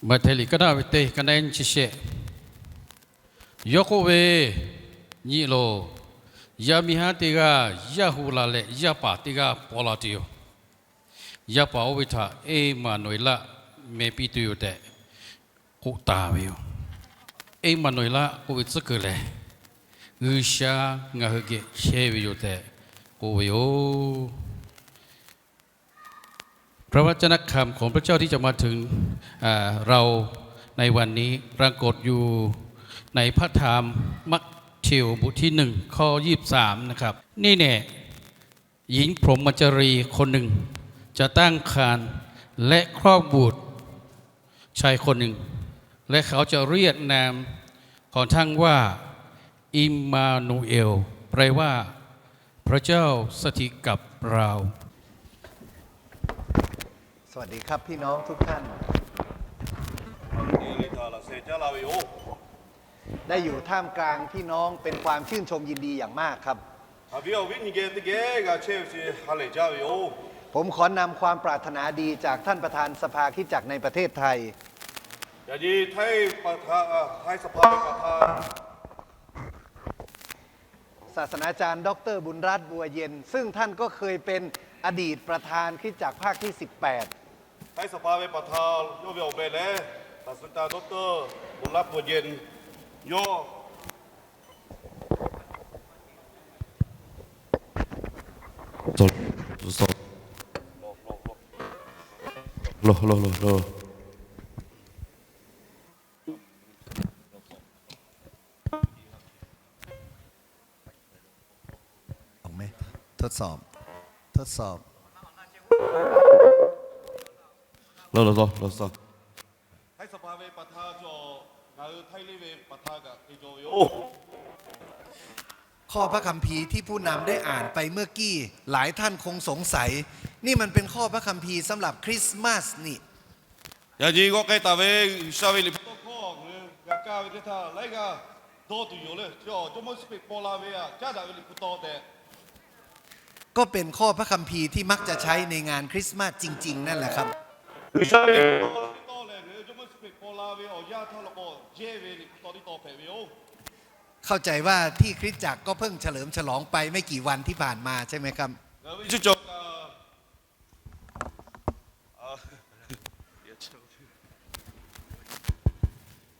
Maꞈhtehˍ liꞈ kaˉ naˆ ve teˇ, kaˉ naˆ nyiˇ chi shehˆ. Yawˇ k'oˆ ve, Nyi loˬ, yaˇ miˇ haˉ teˇ g'aˇ yaˇ hu la leh, yaˇ paˍ teˇ g'aˇ paw la tuˬ yoˬ. Yaˇ paˍ oˇ ve htaꞈ Eˇmaˍnuˍeˍlaˆ meh piˇ tuˬ yoˬ tehꞈ k'oˆ taˍ ve yoˬ. Eˇmaˍnuˍeˍlaˆ k'oˆ ve tcuhˉ kuiˬ lehˬ, G'uiˬsha ngaˬ hui geh chehˇ ve yoˬ tehꞈ k'oˆ ve yoˬ. พระวจนะคำของพระเจ้าที่จะมาถึง อ่า เราในวันนี้ปรากฏอยู่ในพระธรรมมัทธิวบทที่หนึ่งข้อยี่สิบสามนะครับ นี่แน่ หญิงพรหมจารีคนหนึ่งจะตั้งครรภ์และคลอดบุตรชายคนหนึ่ง และเขาจะเรียกนามของท่านว่าอิมมานูเอล แปลว่าพระเจ้าสถิตกับเรา สวัสดีครับพี่น้องทุกท่าน ได้อยู่ท่ามกลางพี่น้องเป็นความชื่นชมยินดีอย่างมากครับ Haꞈ ve awˬ viˉ nyi geh teˇ geh g'a chehˇ ve chi ha lehˬ jaˇ ve yoˬ. ผมขอนำความปรารถนาดีจากท่านประธานสภาคริสตจักรในประเทศไทย Yaꞈ nyi Htaiˇ pa htaˇ, Htaiˇ saˍ hpaˇ ve pa htaˇ, ศาสตราจารย์ดอกเตอร์บุญรัตน์ บัวเย็น ซึ่งท่านก็เคยเป็นอดีตประธานคริสตจักรภาคที่ สิบแปด Htaiˇ saˍ hpaˇ ve pa htaˇ yawˇ ve awˬ meh lehˬ, ศาสตราจารย์ ดอกเตอร์ บุญรัตน์ บัวเย็น yawˇออกไหม ทดสอบ ทดสอบ Htaiˇ saˍ hpaˇ ve pa htaˇ cawˬ, ngaˬ hui Htaiˇ liˇ ve pa htaˇ kaꞈ te jaw ve yoˬ. ข้อพระคัมภีร์ที่ผู้นำได้อ่านไปเมื่อกี้ หลายท่านคงสงสัย นี่มันเป็นข้อพระคัมภีร์สำหรับคริสต์มาสนี่ Yaꞈ nyi g'aw k'ai taˍ ve G'uiˬsha ve liꞈ hpu tawˇ hkawˇ ngaˬ hui g'a kaˇ ve teˇ htaˇ laiˉ g'aˇ dawˇ tuˬ yoˬ le. Jawˇmawˇ Yeˍsuˆ Hkriꞈ paw la ve htaꞈ caˉ daꞈ ve liꞈ hpu taw tehꞈ ก็เป็นข้อพระคัมภีร์ที่มักจะใช้ในงานคริสต์มาสจริงๆ นั่นแหละครับ G'uiˬsha ve liꞈ hpu taw lehˬ, ngaˬ hui Jawˇmawˇ Yeˍsuˆ Hkriꞈ paw la ve awˬ yanˇ htaˇ law k'o jehˇ ve liꞈ hpu taw teˇ taw hpehꞈ ve yoˬ. เข้าใจว่าที่คริสตจักรก็เพิ่งเฉลิมฉลองไปไม่กี่วันที่ผ่านมาใช่ไหมครับ Ngaˬ hui ve chi cawˬ kaꞈ,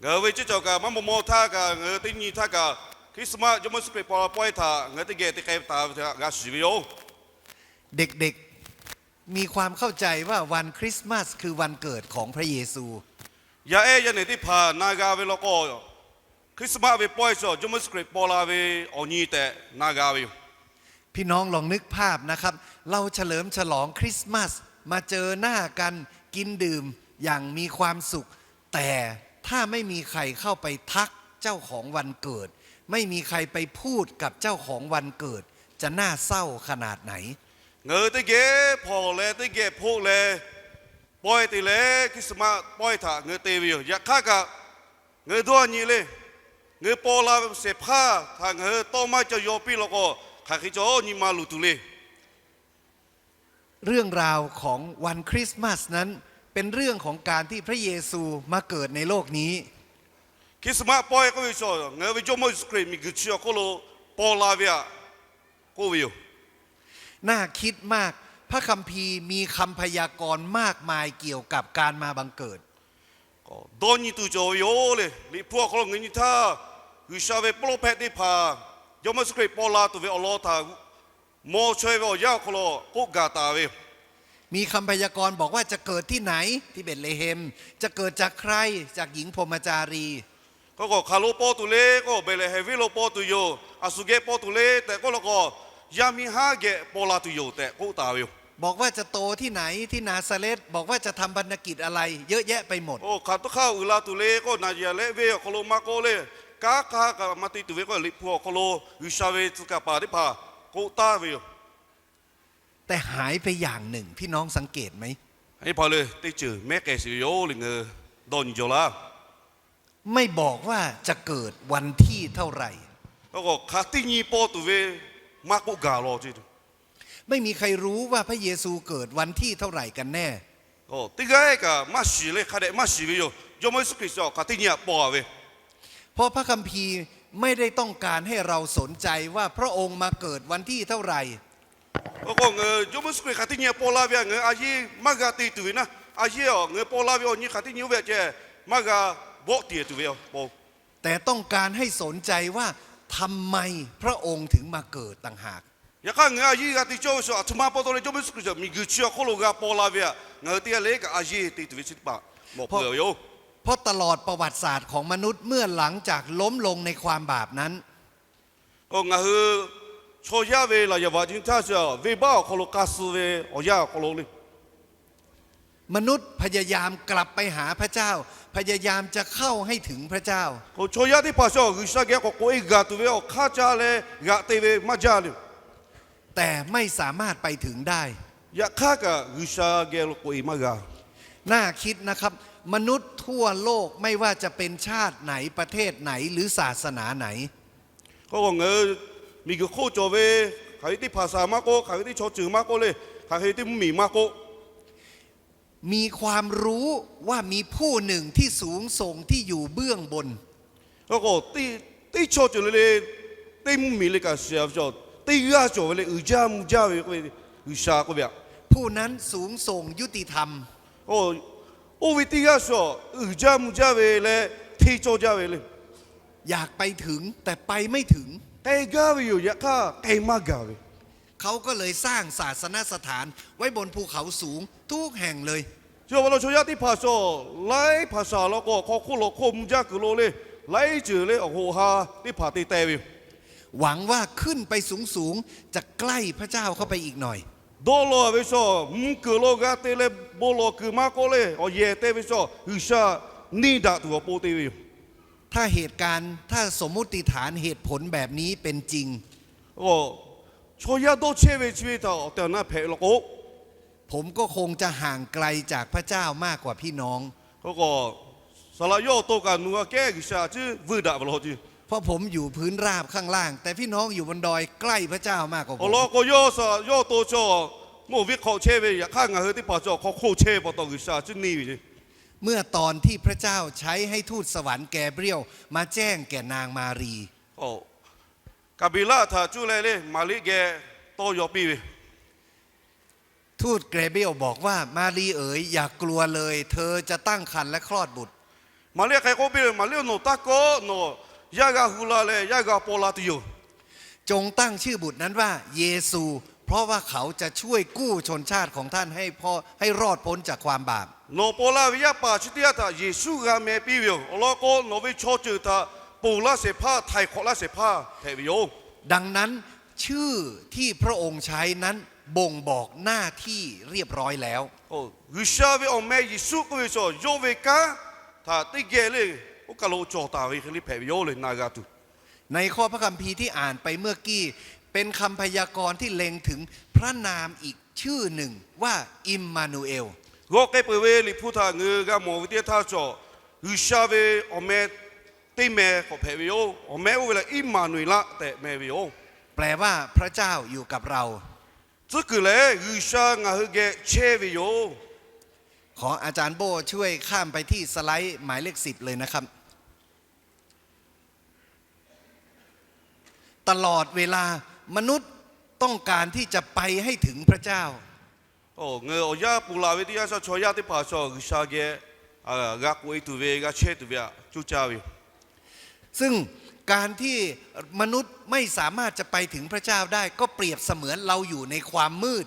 ngaˬ hui ve chi cawˬ kaꞈ maˇ maw maw htaˇ kaꞈ, ngaˬ hui teˇ nyi htaˇ kaꞈ Christmas Jawˇmawˇ Yeˍsuˆ Hkriꞈ paw la pawehˇ htaꞈ ngaˬ hui teˇ geh te k'ai taˍ ve htaꞈ g'a shiˍ ve yoˬ. เด็กๆ มีความเข้าใจว่าวันคริสต์มาสคือวันเกิดของพระเยซู Yaˇ ehˉ yaˇ nehˬ teˇ hpaˍ na g'a ve law k'o, Christmas ve pawehˇ cawˬ Jawˇmawˇ Yeˍsuˆ Hkriꞈ paw la ve awˬ nyi tehꞈ na g'a ve yoˬ. พี่น้องลองนึกภาพนะครับ เราเฉลิมฉลองคริสต์มาส มาเจอหน้ากัน กินดื่มอย่างมีความสุข แต่ถ้าไม่มีใครเข้าไปทักเจ้าของวันเกิด ไม่มีใครไปพูดกับเจ้าของวันเกิด จะน่าเศร้าขนาดไหน Ngaˬ hui teˇ geh hpawnˬ leh teˇ geh hpoˆ leh pawehˇ te leh Christmas pawehˇ htaꞈ ngaˬ hui te ve yoˬ. Yaꞈ hk'aˇ kaꞈ ngaˬ hui dawˇ nyi le. Ngaˬ hui paw la ve shehˍ hpaˇ htaꞈ ngaˬ hui tawˇ maˇ ca yaw piˇ law k'o, hk'aˬ hk'e cawˬ nyi ma luˬ tuˬ le. เรื่องราวของวันคริสต์มาสนั้นเป็นเรื่องของการที่พระเยซูมาเกิดในโลกนี้ Christmas pawehˇ k'oˆ ve cawˬ ngaˬ hui ve Jawˇmawˇ Yeˍsuˆ Hkriꞈ miˬguiˬ chi awˬ hk'oˆ lo paw la ve htaꞈ k'oˆ ve yoˬ. น่าคิดมาก พระคัมภีร์มีคำพยากรณ์มากมายเกี่ยวกับการมาบังเกิด Dawˇ nyi tuˬ cawˬ ve yoˬ le. Liꞈ hpu awˬ hk'aw lo ngaˬ hui nyi htaˇ, G'uiˬsha ve pawˇ lawˇ hpehꞈ teˇ hpaˍ Jawˇmawˇ Yeˍsuˆ Hkriꞈ paw la tuˬ ve awˬ lawn htaꞈ maw chaweh ve awˬ yanˇ awˬ hk'aw lo k'oˆ gaˬ taˍ ve yoˬ. มีคำพยากรณ์บอกว่าจะเกิดที่ไหน ที่เบธเลเฮม จะเกิดจากใคร จากหญิงพรหมจารี K'o k'o hk'aˬ lo paw tuˬ le k'o, Behˍlehˍhehnˍ venˇ lo paw tuˬ yoˬ. A shu geh paw tuˬ le tehꞈ k'oˆ law k'o, yaˇ miˇ haˉ geh paw la tuˬ yoˬ tehꞈ k'oˆ taˍ ve yoˬ. บอกว่าจะโตที่ไหน ที่นาซาเรธ บอกว่าจะทำพันธกิจอะไร เยอะแยะไปหมด Oˇ hk'aˬ htaˇ hk'aˇ uiˍ la tuˬ le k'o, naˬ yeˬ lehˆ venˇ awˬ hk'aw lo maˇ k'oˆ le, kanˉ hk'aˇ kaꞈ maˇ te tuˬ ve k'o, Liꞈ hpu awˬ hk'aw lo G'uiˬsha ve tcuh kaˍ paˍ teˇ hpaˍ k'oˆ taˍ ve yoˬ. แต่หายไปอย่างหนึ่ง พี่น้องสังเกตไหม Teˇ hpaˍ le teˇ ceuˬ mehˉ k'ai sheˍ ve yoˬ le, ngaˬ hui dawˇ nyi jaw laˇ. ไม่บอกว่าจะเกิดวันที่เท่าไหร่ K'o k'o hk'aˬ teˇ nyi paw tuˬ ve maˇ k'oˆ gaˬ law ce. ไม่มีใครรู้ว่าพระเยซูเกิดวันที่เท่าไหร่กันแน่ Teˇ g'aˇ kaꞈ maˇ shiˍ le, hk'a dehꞈ maˇ shiˍ ve yoˬ. Jawˇmawˇ Yeˍsuˆ Hkriꞈ chi hk'aˬ teˇ nyi htaꞈ paw-a ve. เพราะพระคัมภีร์ไม่ได้ต้องการให้เราสนใจว่าพระองค์มาเกิดวันที่เท่าไหร่ K'o k'o ngaˬ hui Jawˇmawˇ Yeˍsuˆ Hkriꞈ hk'aˬ teˇ nyi htaꞈ paw la ve htaꞈ ngaˬ hui a yeˇ maˇ g'a te tuˬ ve naˉ, a yeˇ-oˬ, ngaˬ hui paw la ve awˬ nyi hk'aˬ teˇ nyi oˇ ve htaꞈ ceh maˇ g'a bawˆ tiˍ tuˬ ve yoˬ. แต่ต้องการให้สนใจว่า ทำไมพระองค์ถึงมาเกิดต่างหาก Yaꞈ hk'aˇ ngaˬ hui a yeˇ g'a te cawˇ ve shu aˬ htoꞈ ma pa taw leh Jawˇmawˇ Yeˍsuˆ Hkriꞈ miˬguiˬ chi awˬ hk'oˆ lo g'a paw la ve htaꞈ ngaˬ hui teˇ g'aˇ le kaꞈ a yeˇ te tuˬ ve chi teˇ hpaˍ mawˬ peuˬ ve yoˬ. เพราะตลอดประวัติศาสตร์ของมนุษย์เมื่อหลังจากล้มลงในความบาปนั้น Ngaˬ hui chaw yaˇ ve laꞈ yaˍ vaꞈ nyi htaˇ chi venˇbaˆ awˬ hk'aw lo k'a suh ve awˬ yanˇ awˬ hk'aw lo le มนุษย์พยายามกลับไปหาพระเจ้า พยายามจะเข้าให้ถึงพระเจ้า K'o chaw yaˇ teˇ hpaˍ chi G'uiˬsha geh k'awꞈ k'oꞈ-e g'a tuˬ ve awˬ hk'aˇ ca leh g'aꞈ te ve maˇ jaˇ le. แต่ไม่สามารถไปถึงได้ Yaꞈ hk'aˇ kaꞈ G'uiˬsha geh lo k'oꞈ-e maˇ g'a. น่าคิดนะครับ มนุษย์ทั่วโลกไม่ว่าจะเป็นชาติไหนประเทศไหนหรือศาสนาไหน K'o k'o ngaˬ hui miˬguiˬ hk'oˆ cawˬ ve hk'aˬ hk'e teˇ hpaˍ shaˍ maˇ k'oˆ, hk'aˬ hk'e teˇ chaw ceuˬ maˇ k'oˆ le, hk'aˬ hk'e teˇ mvuhˇmiˬ maˇ k'oˆ มีความรู้ว่ามีผู้หนึ่งที่สูงส่งที่อยู่เบื้องบน K'o k'o teˇ chaw ceuˬ le le teˇ mvuhˇmiˬ le kaꞈ shiˍ ve chaw, teˇ g'aˇ cawˬ ve le uiˍ jaˇ mvuh jaˇ ve k'oˆ ve G'uiˬsha k'oˆ ve htaꞈ ผู้นั้นสูงส่งยุติธรรม Oˇ ve teˇ g'aˇ chaw uiˍ jaˇ mvuh jaˇ ve leh hteˇ cawˇ jaˇ ve le. อยากไปถึง แต่ไปไม่ถึง K'ai gaˇ ve yoˬ, yaꞈ hk'aˇ k'ai maˇ gaˬ ve. เขาก็เลยสร้างศาสนสถานไว้บนภูเขาสูง ทุกแห่งเลย Chi pa taw chaw yaˇ teˇ hpaˍ chaw laiˉ hpaˍ shaˍ law k'o hk'aw hk'oˆ lawˬ hk'oˆ mvuh jaˇ kuiˬ lo le, laiˉ ceuˬ le awˬ hoꞈ ha teˇ hpaˍ te teh ve yoˬ. หวังว่าขึ้นไปสูงๆ จะใกล้พระเจ้าเข้าไปอีกหน่อย Dawˇ law ve chaw mvuh kuiˬ lo g'a te leh bon lawˬ kuiˬ maˇ k'oˆ le awˬ yehˬ te ve chaw G'uiˬsha neˇ daꞈ tuˬ awˬ pon te ve yoˬ. ถ้าเหตุการณ์ ถ้าสมมุติฐานเหตุผลแบบนี้เป็นจริง Chaw yaˇ dawˇ chehˇ ve chi ve htaꞈ awˬ tehˬ awˬ na hpehꞈ ve law k'o, ผมก็คงจะห่างไกลจากพระเจ้ามากกว่าพี่น้อง K'o k'o, saˍ laꞈ yawˇ awˬ to kaꞈ nawˬ hui aꞈ kehˉ G'uiˬsha a ciˉ vuiˇ daꞈ ve law ce. เพราะผมอยู่พื้นราบข้างล่าง แต่พี่น้องอยู่บนดอยใกล้พระเจ้ามากกว่าผม Awˬ lawn k'o yawˇ saˍ laꞈ yawˇ awˬ to chaw mawˇ viˉ hk'awꞈ chehˇ ve, yaꞈ hk'aˇ ngaˬ hui teˇ hpaˍ chaw hk'aw hk'oˆ chehˇ ve pa taw G'uiˬsha a ciˉ neˇ ve ce. เมื่อตอนที่พระเจ้าใช้ให้ทูตสวรรค์แกเบรียลมาแจ้งแก่นางมารีย์ Kaˍbeˍlaˆ htaꞈ cuˇ leh le Maˍriˆ geh tawˇ yaw piˇ ve ทูตแกเบรียลบอกว่า มารีย์เอ๋ย อย่ากลัวเลย เธอจะตั้งครรภ์และคลอดบุตร Maˍriˆ hk'aˬ hk'e k'oˆ piˇ ve, Maˍriˆ-oˬ, nawˬ taˇ kawˆ, nawˬ yaˇ g'a hu la leh yaˇ g'a paw la tuˬ yoˬ. จงตั้งชื่อบุตรนั้นว่าเยซู เพราะว่าเขาจะช่วยกู้ชนชาติของท่านให้พ้น ให้รอดพ้นจากความบาป Nawˬ paw la ve yaˇ paˍ chi teˇ g'aˇ htaꞈ Yeˍsuˆ g'a meh piˇ ve yoˬ. Awˬ lawn k'o, nawˬ ve chaw ceuˬ htaꞈ ponˬ laˇ shehˍ hpaˇ, htaiˍ hk'awꞈ laˇ shehˍ hpaˇ hpehꞈ ve yoˬ. ดังนั้นชื่อที่พระองค์ใช้นั้นบ่งบอกหน้าที่เรียบร้อยแล้ว G'uiˬsha ve awˬ meh Yeˍsuˆ k'oˆ ve chaw yawˇ ve kanˉ htaꞈ teˇ geh le oˇ kaˬ lo cawˬ taˍ ve hk'e le hpehꞈ ve yoˬ le na g'a tuˬ ในข้อพระคัมภีร์ที่อ่านไปเมื่อกี้ เป็นคำพยากรณ์ที่เล็งถึงพระนามอีกชื่อหนึ่งว่าอิมมานูเอล G'awˇ k'ai peuˬ ve Liꞈ hpu htaꞈ ngaˬ hui g'a mawˬ ve teˇ htaˇ chaw, G'uiˬsha ve awˬ meh teˇ meh k'awꞈ hpehꞈ ve yoˬ. Awˬ meh oˇ ve lehˬ Iˉmaˍnuˍeˍlaˆ tehꞈ meh ve yoˬ. แปลว่าพระเจ้าอยู่กับเรา Tcuhˉ kuiˬ lehˬ, G'uiˬsha ngaˬ hui geh chehˇ ve yoˬ. ขออาจารย์โบ้ช่วยข้ามไปที่สไลด์หมายเลขสิบเลยนะครับ ตลอดเวลามนุษย์ต้องการที่จะไปให้ถึงพระเจ้า Ngaˬ hui awˬ yanˇ ponˬ laˬ ve teˇ yanˇ shaw chaw yaˇ teˇ hpaˍ chaw G'uiˬsha geh g'a k'oꞈ-e tuˬ ve, g'a chehˇ tuˬ ve htaꞈ cuˇ caˇ ve yoˬ. ซึ่งการที่มนุษย์ไม่สามารถจะไปถึงพระเจ้าได้ ก็เปรียบเสมือนเราอยู่ในความมืด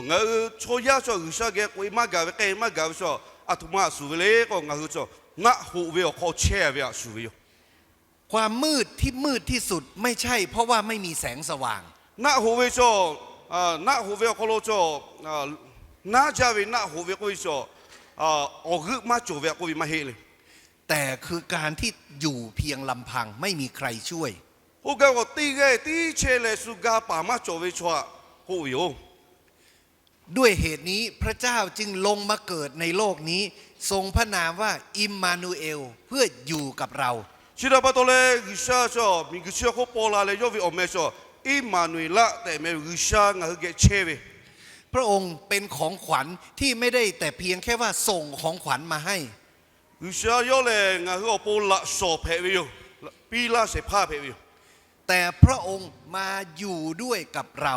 Ngaˬ hui chaw yaˇ chaw G'uiˬsha geh k'oꞈ-e maˇ gaˬ ve, k'ai maˇ gaˬ ve chaw, aˬ htoꞈ ma htaꞈ shuˍ ve le k'o, ngaˬ hui chaw naˆ hoꞈ ve awˬ hk'aw chehˇ ve htaꞈ shuˍ ve yoˬ. ความมืดที่มืดที่สุดไม่ใช่เพราะว่าไม่มีแสงสว่าง Naˆ hoꞈ ve chaw, naˆ hoꞈ ve awˬ hk'aw lo chaw, naˉ jaˇ ve naˆ hoꞈ ve k'oˆ ve chaw, awˬ g'euˆ maˇ cawˬ ve htaꞈ k'oˆ ve maˇ heˆ le. แต่คือการที่อยู่เพียงลำพังไม่มีใครช่วย K'oˆ gaˇ k'o, teˇ g'aˇ tiˉ chehˇ leh shu ga paˍ maˇ cawˬ ve chaw htaꞈ k'oˆ ve yoˬ. ด้วยเหตุนี้พระเจ้าจึงลงมาเกิดในโลกนี้ ทรงพระนามว่าอิมมานูเอล เพื่ออยู่กับเรา Chi htaꞈ pa taw leh G'uiˬsha chaw miˬguiˬ chi awˬ hk'oˆ paw la leh yawˇ ve awˬ meh chaw Iˉmaˍnuˍeˍlaˆ tehꞈ meh ve, G'uiˬsha ngaˬ hui geh chehˇ ve พระองค์เป็นของขวัญที่ไม่ได้แต่เพียงแค่ว่าส่งของขวัญมาให้ G'uiˬsha yawˇ lehˬ ngaˬ hui awˬ pon laꞈ shawˍ hpehꞈ ve yoˬ. Piˇ laˇ shehˍ hpaˇ hpehꞈ ve yoˬ. แต่พระองค์มาอยู่ด้วยกับเรา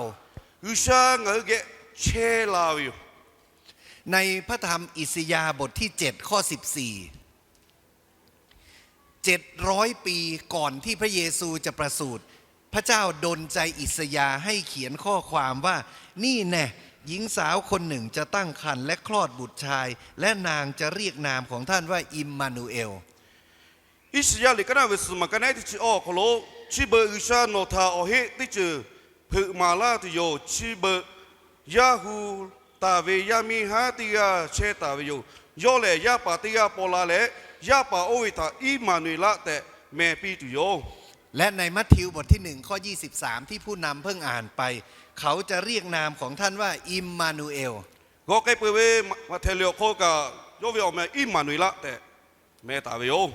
G'uiˬsha ngaˬ hui geh chehˇ la ve yoˬ. ในพระธรรมอิสยาห์บทที่เจ็ดข้อสิบสี่ เจ็ดร้อยปีก่อนที่พระเยซูจะประสูติ พระเจ้าดลใจอิสยาห์ให้เขียนข้อความว่า นี่แน่ หญิงสาวคนหนึ่งจะตั้งครรภ์และคลอดบุตรชาย และนางจะเรียกนามของท่านว่าอิมมานูเอล Iˉsaˍyaˆ liꞈ kaˉ naˆ ve suhˍ maˬ kaˉ naˆ teˇ chi awˬ hk'aw lo, chi beuꞈ G'uiˬsha nawˬ htaꞈ awˬ heˆ teˇ ceuˬ hpeuꞈ maˍ laˇ tuˬ yoˬ. Chi beuꞈ yaˇ hu taˍ ve yaˇ miˇ haˉ teˇ g'aˇ chehˇ taˍ ve yoˬ. Yawˇ lehˬ yaˇ paˍ teˇ g'aˇ paw la leh, yaˇ paˍ oˇ ve htaꞈ Iˉmaˍnuˍeˍlaˆ tehꞈ meh piˇ tuˬ yoˬ. และในมัทธิวบทที่หนึ่งข้อยี่สิบสามที่ผู้นำเพิ่งอ่านไป เขาจะเรียกนามของท่านว่าอิมมานูเอล G'awˬ k'ai peuˬ ve Maꞈhtehˍ liꞈ awˬ hk'aw kaꞈ, yawˇ ve awˬ meh Iˉmaˍnuˍeˍlaˆ tehꞈ meh taˍ ve yoˬ.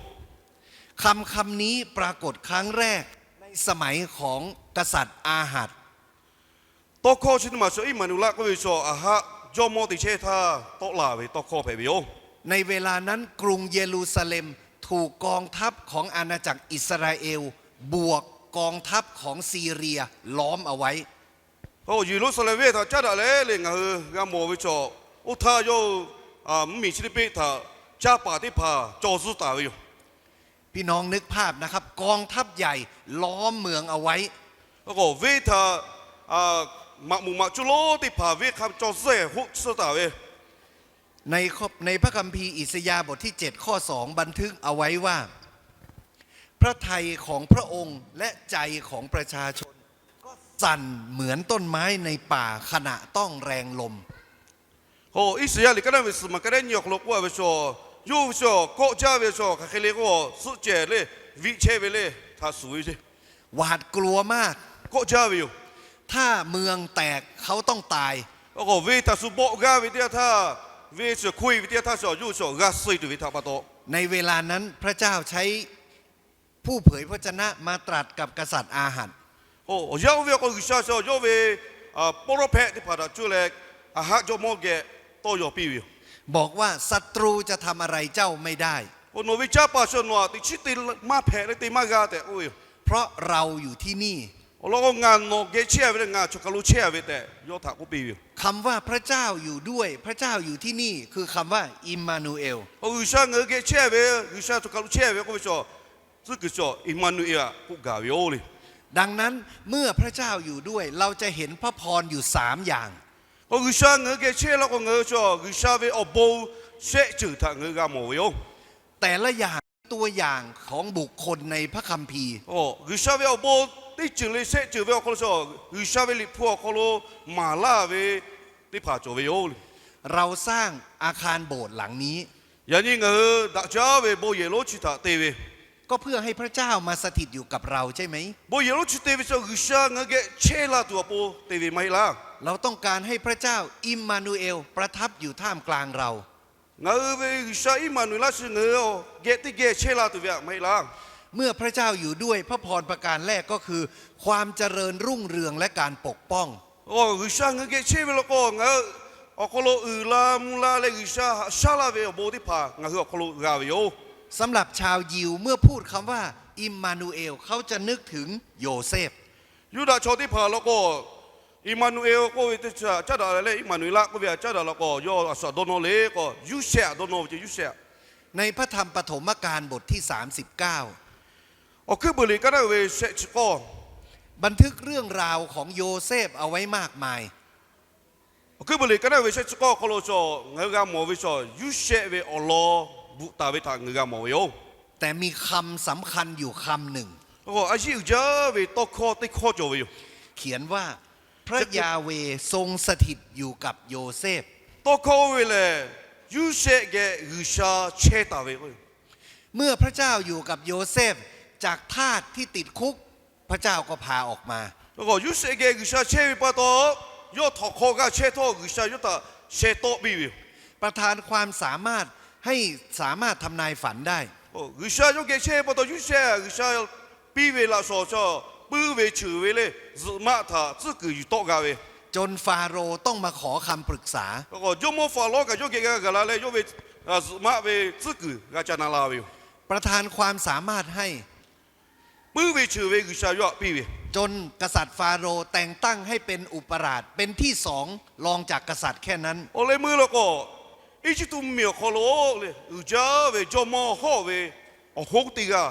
คำคำนี้ปรากฏครั้งแรกในสมัยของกษัตริย์อาหัส Tawˇ hkawˇ chi teˇ maˬ chaw Iˉmaˍnuˍeˍlaˆ k'oˆ ve chaw Aˍhaˆ jawˇmawˇ te chehˇ htaˇ tawˆ la ve tawˇ hkawˇ hpehꞈ ve yoˬ. ในเวลานั้นกรุงเยรูซาเล็มถูกกองทัพของอาณาจักรอิสราเอล บวกกองทัพของซีเรีย ล้อมเอาไว้ Yeˍruˆsaˍlehnˍ venˇ htaꞈ caˉ daꞈ leh le ngaˬ hui g'a mawˬ ve chaw, oˇ htaˇ yawˇ hui mvuhˇmiˬ chi teˇ peˆ htaꞈ caˇ paˍ teˇ hpaˍ caw zuhˇ taˍ ve yoˬ. พี่น้องนึกภาพนะครับ กองทัพใหญ่ล้อมเมืองเอาไว้ K'o venˇ htaꞈ maꞈ muꞈ maꞈ cuˇ lonˉ teˇ hpaˍ venˇ hk'a caw zuhˇ-e hoˆ tsuhˇ taˍ ve ในในพระคัมภีร์อิสยาห์บทที่เจ็ดข้อสองบันทึกเอาไว้ว่า พระทัยของพระองค์และใจของประชาชนก็สั่นเหมือนต้นไม้ในป่าขณะต้องแรงลม K'o Iˉsaˍyaˆ liꞈ kaˉ naˆ ve suhˍ maˬ kaˉ naˆ nyi awˬ hk'aw lo k'oˆ ve chaw, yawˇ ve chaw kawˆ jaˇ ve chaw hk'aˬ hk'e le k'o, suhˆ cehˬ le, viˆ chehˇ ve le, htaꞈ suˍ ve ce หวาดกลัวมาก kawˆ jaˇ ve yoˬ. ถ้าเมืองแตกเขาต้องตาย K'o venˇ htaꞈ shu bawˆ g'aˇ ve teˇ yanˇ htaˇ, venˇ chi hk'oˆ-e ve teˇ yanˇ htaˇ shu yawˇ ve chaw g'a suh-e tuˬ ve htaꞈ pa taw, ในเวลานั้นพระเจ้าใช้ผู้เผยพระชนะมาตรัสกับกษัตริย์อาหัส K'o awˬ yanˇ oˇ ve awˬ hk'aw G'uiˬsha chaw yawˇ ve pawˇ lawˉ hpehꞈ teˇ hpaˍ htaꞈ cuˇ leh, Aˍhaˆ jawˇmawˇ geh tawˇ yaw piˇ ve yoˬ. บอกว่าศัตรูจะทำอะไรเจ้าไม่ได้ K'o nawˬ ve caˇ paˍ chaw nawˬ htaꞈ teꞈ chiˉ te maˇ hpehꞈ leh te maˇ g'a tehꞈ k'oˆ ve yoˬ. เพราะเราอยู่ที่นี่ Awˬ lawn k'o ngaˬ nawˬ geh chehˇ ve leh ngaˬ choˬ kaˬ lo chehˇ ve tehꞈ yawˇ htaꞈ k'oˆ piˇ ve yoˬ. คำว่าพระเจ้าอยู่ด้วย พระเจ้าอยู่ที่นี่ คือคำว่าอิมมานูเอล K'o G'uiˬsha ngaˬ hui geh chehˇ ve, G'uiˬsha choˬ kaˬ lo chehˇ ve k'oˆ ve chaw, tcuhˉ kuiˬ chaw Iˉmaˍnuˍeˍlaˆ k'oˆ gaˬ ve yoˬ le. ดังนั้นเมื่อพระเจ้าอยู่ด้วย เราจะเห็นพระพรอยู่สามอย่าง K'o G'uiˬsha ngaˬ hui geh chehˇ la k'o ngaˬ hui chaw G'uiˬsha ve awˬ bon shehˆ ceuˬ htaꞈ ngaˬ hui g'a mawˬ ve yoˬ. แต่ละอย่างตัวอย่างของบุคคลในพระคัมภีร์ G'uiˬsha ve awˬ bon teˇ ceuˬ le shehˆ ceuˬ ve awˬ hk'aw lo chaw G'uiˬsha ve Liꞈ hpu awˬ hk'aw lo maˍ laˇ ve teˇ hpaˍ cawˬ ve yoˬ le. เราสร้างอาคารโบสถ์หลังนี้ Yaꞈ nyi ngaˬ hui daꞈ jaˇ ve bon yehˬ lonˉ chi htaꞈ te ve, ก็เพื่อให้พระเจ้ามาสถิตอยู่กับเราใช่ไหม Bon yehˬ lonˉ chi te ve chaw G'uiˬsha ngaˬ hui geh chehˇ la tuˬ awˬ pon te ve maˇ heˆ laˇ. เราต้องการให้พระเจ้าอิมมานูเอลประทับอยู่ท่ามกลางเรา Ngaˬ hui ve G'uiˬsha Iˉmaˍnuˍeˍlaˆ chi ngaˬ hui geh teˇ geh chehˇ la tuˬ ve htaꞈ maˇ heˆ laˇ. เมื่อพระเจ้าอยู่ด้วย พระพรประการแรกก็คือความเจริญรุ่งเรืองและการปกป้อง G'uiˬsha ngaˬ hui geh chehˇ ve law k'o ngaˬ hui awˬ hk'aw lo uiˍ la mvuh la leh G'uiˬsha haꞈ shaˉ laˇ ve awˬ bon teˇ hpaˍ ngaˬ hui awˬ hk'aw lo g'a ve yoˬ. สำหรับชาวยิว เมื่อพูดคำว่าอิมมานูเอล เขาจะนึกถึงโยเซฟ Yuˇdaꞈ chaw teˇ hpaˍ law k'o, Iˉmaˍnuˍeˍlaˆ k'oˆ ve teˇ chi htaꞈ caˉ daꞈ leh, Iˉmaˍnuˍeˍlaˆ k'oˆ ve htaꞈ caˉ daꞈ law k'o, yawˇ a shu htaꞈ dawˇ nawˇ le k'o, Yoˇsehꞈ htaꞈ dawˇ nawˇ ve ce, Yoˇsehꞈ. ในพระธรรมปฐมกาลบทที่สามสิบเก้า Awˬ hkuiˉ puiˍ liꞈ kaˉ naˆ ve shehˆ chi k'awˇ บันทึกเรื่องราวของโยเซฟเอาไว้มากมาย Awˬ hkuiˉ puiˍ liꞈ kaˉ naˆ ve shehˆ chi k'awˇ awˬ hk'aw lo chaw ngaˬ hui g'a mawˬ ve chaw Yoˇsehꞈ ve awˬ lawn bvuhꞈ taˍ ve htaꞈ ngaˬ hui g'a mawˬ ve yoˬ. แต่มีคำสำคัญอยู่คำหนึ่ง K'o a yiˇ uiˍ jaˇ ve tawˇ hkawˇ teˇ hkawˇ cawˬ ve yoˬ. เขียนว่า พระยาห์เวห์ทรงสถิตอยู่กับโยเซฟ Tawˇ hkawˇ oˇ ve lehˬ, Yoˇsehꞈ geh G'uiˬsha chehˇ taˍ ve k'o, เมื่อพระเจ้าอยู่กับโยเซฟ จากทาสที่ติดคุก พระเจ้าก็พาออกมา Yoˇsehꞈ geh G'uiˬsha chehˇ ve pa taw, yawˇ htawnˍ hk'aw g'a chehˇ htawˇ G'uiˬsha yawˇ htaꞈ sheh tawˆ piˇ ve yoˬ. ประทานความสามารถให้สามารถทำนายฝันได้ G'uiˬsha yawˇ geh chehˇ ve pa taw Yoˇsehꞈ G'uiˬsha piˇ ve laꞈ shawˍ chaw puiˉ ve cheuˬ ve le, zuhꞈ maˆ htaꞈ tcuhˉ kuiˬ yuˬ tawˆ g'a ve จนฟาโรห์ต้องมาขอคำปรึกษา Jawˇmawˇ Faˍlawˇ kaꞈ yawˇ geh g'a gaˬ la leh yawˇ ve zuhꞈ maˆ ve tcuhˉ kuiˬ g'a ca na la ve yoˬ. ประทานความสามารถให้ Puiˉ ve cheuˬ ve G'uiˬsha yawˇ htaꞈ piˇ ve จนกษัตริย์ฟาโรห์แต่งตั้งให้เป็นอุปราชเป็นที่สองรองจากกษัตริย์แค่นั้น Awˬ leh meuˇ law k'o, Eˇjiˇtuꞈ mvuhˇmiˬ awˬ hk'aw lo le uiˍ jaˇ ve jawˇmawˇ hawˆ ve awˬ hoˉ teˇ g'aˇ,